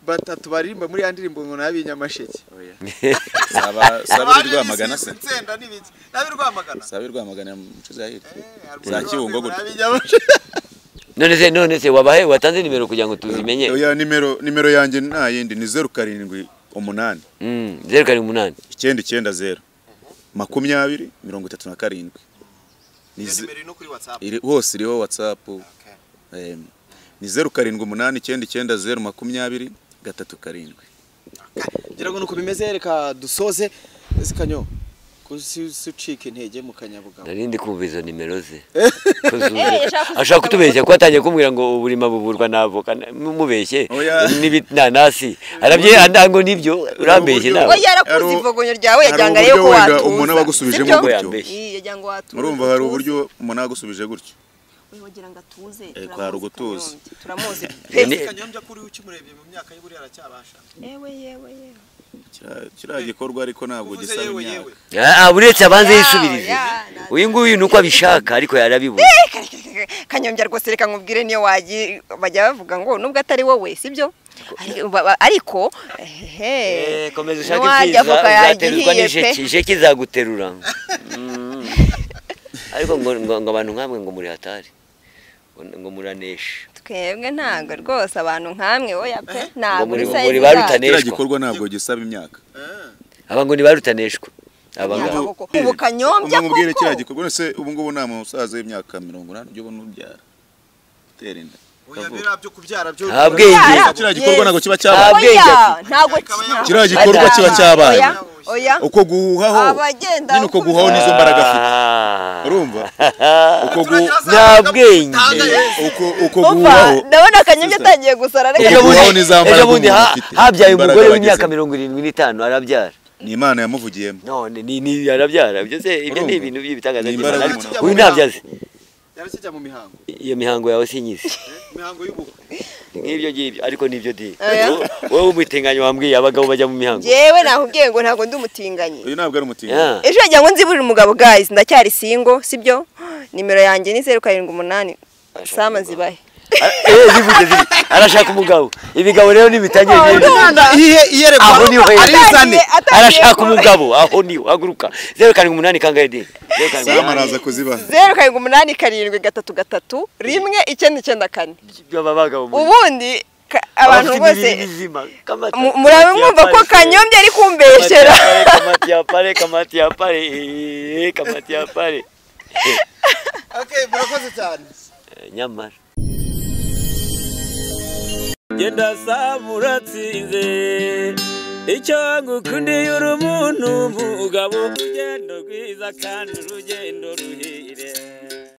batatu baririmba muri ya ndirimbo ngo nabi Nyamasheke. Saba Rwamagana se. Nsenda nibiki. Nabi Rwamagana. Sabi Rwamagana mucuza hirya. Za Kibungo gutyo. None se wabahe watanze nimero kugira ngo tuzimenye. Oya nimero yanjye nta yindi ni 078. 078 990 20 37. Nimero ino kuri WhatsApp. Iri hose iriho WhatsApp. Ni 078 990 20 37. Ngira ngo nuko bimeze reka dusoze zikanyo kusucika intege mu kanyabugabo. Narindi kumva izo nimero ze. Ashaka kutubeshya ko atangiye kumbwira ngo uburima buvurwa n'avoka mubeshye n'ibinanasi. Arabye ngo nibyo urambeshye nawe. Oya yarakuze ivogonyo ryawe yajyanga rero ko watuza. Umuntu abagusubije mu gutyo. Yajyanga watuza. Urumva hari uburyo umuntu agusubije gutyo. Oya wagira ngo atuze. Kwa rugutuza. Turamuzi. Kanyombya kuri ukimurebye mu myaka y'uburi aracyabasha. Ewe yewe yewe. Kiriya gikorwa ariko ntabwo gisaba imyaka. Uretse abanze yisubirize. Uyu nguyu nuko abishaka ariko yarabibuze. Kanyombya rwose reka nkubwire niyo wagiye bajya bavuga ngo nubwo atari wowe sibyo? Ariko komeza ushake ibyiza uzaterurwa n'ijeki, ijeki izaguterura. Ariko ngo abantu nkamwe ngo muri hatari. Ngo muranesha. Twebwe ntago rwose abantu nkamwe oya pe ntago muri barutaneshwa. Kiriya gikorwa ntabwo gisaba imyaka. Aba ngo ni barutaneshwa. Aba ubu Kanyombya koko. Umubwire kiriya gikorwa none ubu ngubu nta musaza w'imyaka 80 ujye ubona ubyara. Utera inda. Oya biriya byo kubyara byo. Nta bwenge. Kiriya gikorwa ntabwo kiba cyabaye. Ntabwo kiriya gikorwa kiba cyabaye. Oya. Uko guhuhaho. Nyine uko guhuhaho nizo mbaraga afite. Urumva? Uko nta bwenge. Uko guhuhaho. Ndabona Kanyombya atangiye gusara reka. Guhuhaho nizo mbaraga umuntu afite. Habyaye umugore w'imyaka 75 arabyara. Ni Imana yamuvugiyemo. None ni arabyara. Ibyo se ibyo ni ibintu by'ibitangaza. Uyu ntabyaze. Yarakijya mu mihango. Iyo mihango yawe sinyizi. Mihango y'ubukwe. Nk'ibyo ngibyo ariko nibyo di. Wowe umutinganyi wambwiye abagabo bajya mu mihango. Jewe nakubwiye ngo ntago ndi umutinganyi. Uyu ntabwo ari umutinganyi. Ejo yagira ngo nziburire umugabo guys ndacyari single sibyo? Nimero yanjye ni 078 sama zibahe. Zivuge arashaka umugabo. Ibigabo rero nibitangiye iyerekwa arizane arashaka umugabo aho ni haguruka 078 kangahe di 078 araza kuzibaha 078 7 3 3 1 9 9 4 baba ubundi abantu bose muramwumva ko Kanyombya ari kumbeshera kamati ya pare kamati ya pare. Okay, murakoze cyane nyamara Genda samuratsinze icyo ngukundiye uri umuntu mugabo urugendo rwiza kandi urugendo ruhire.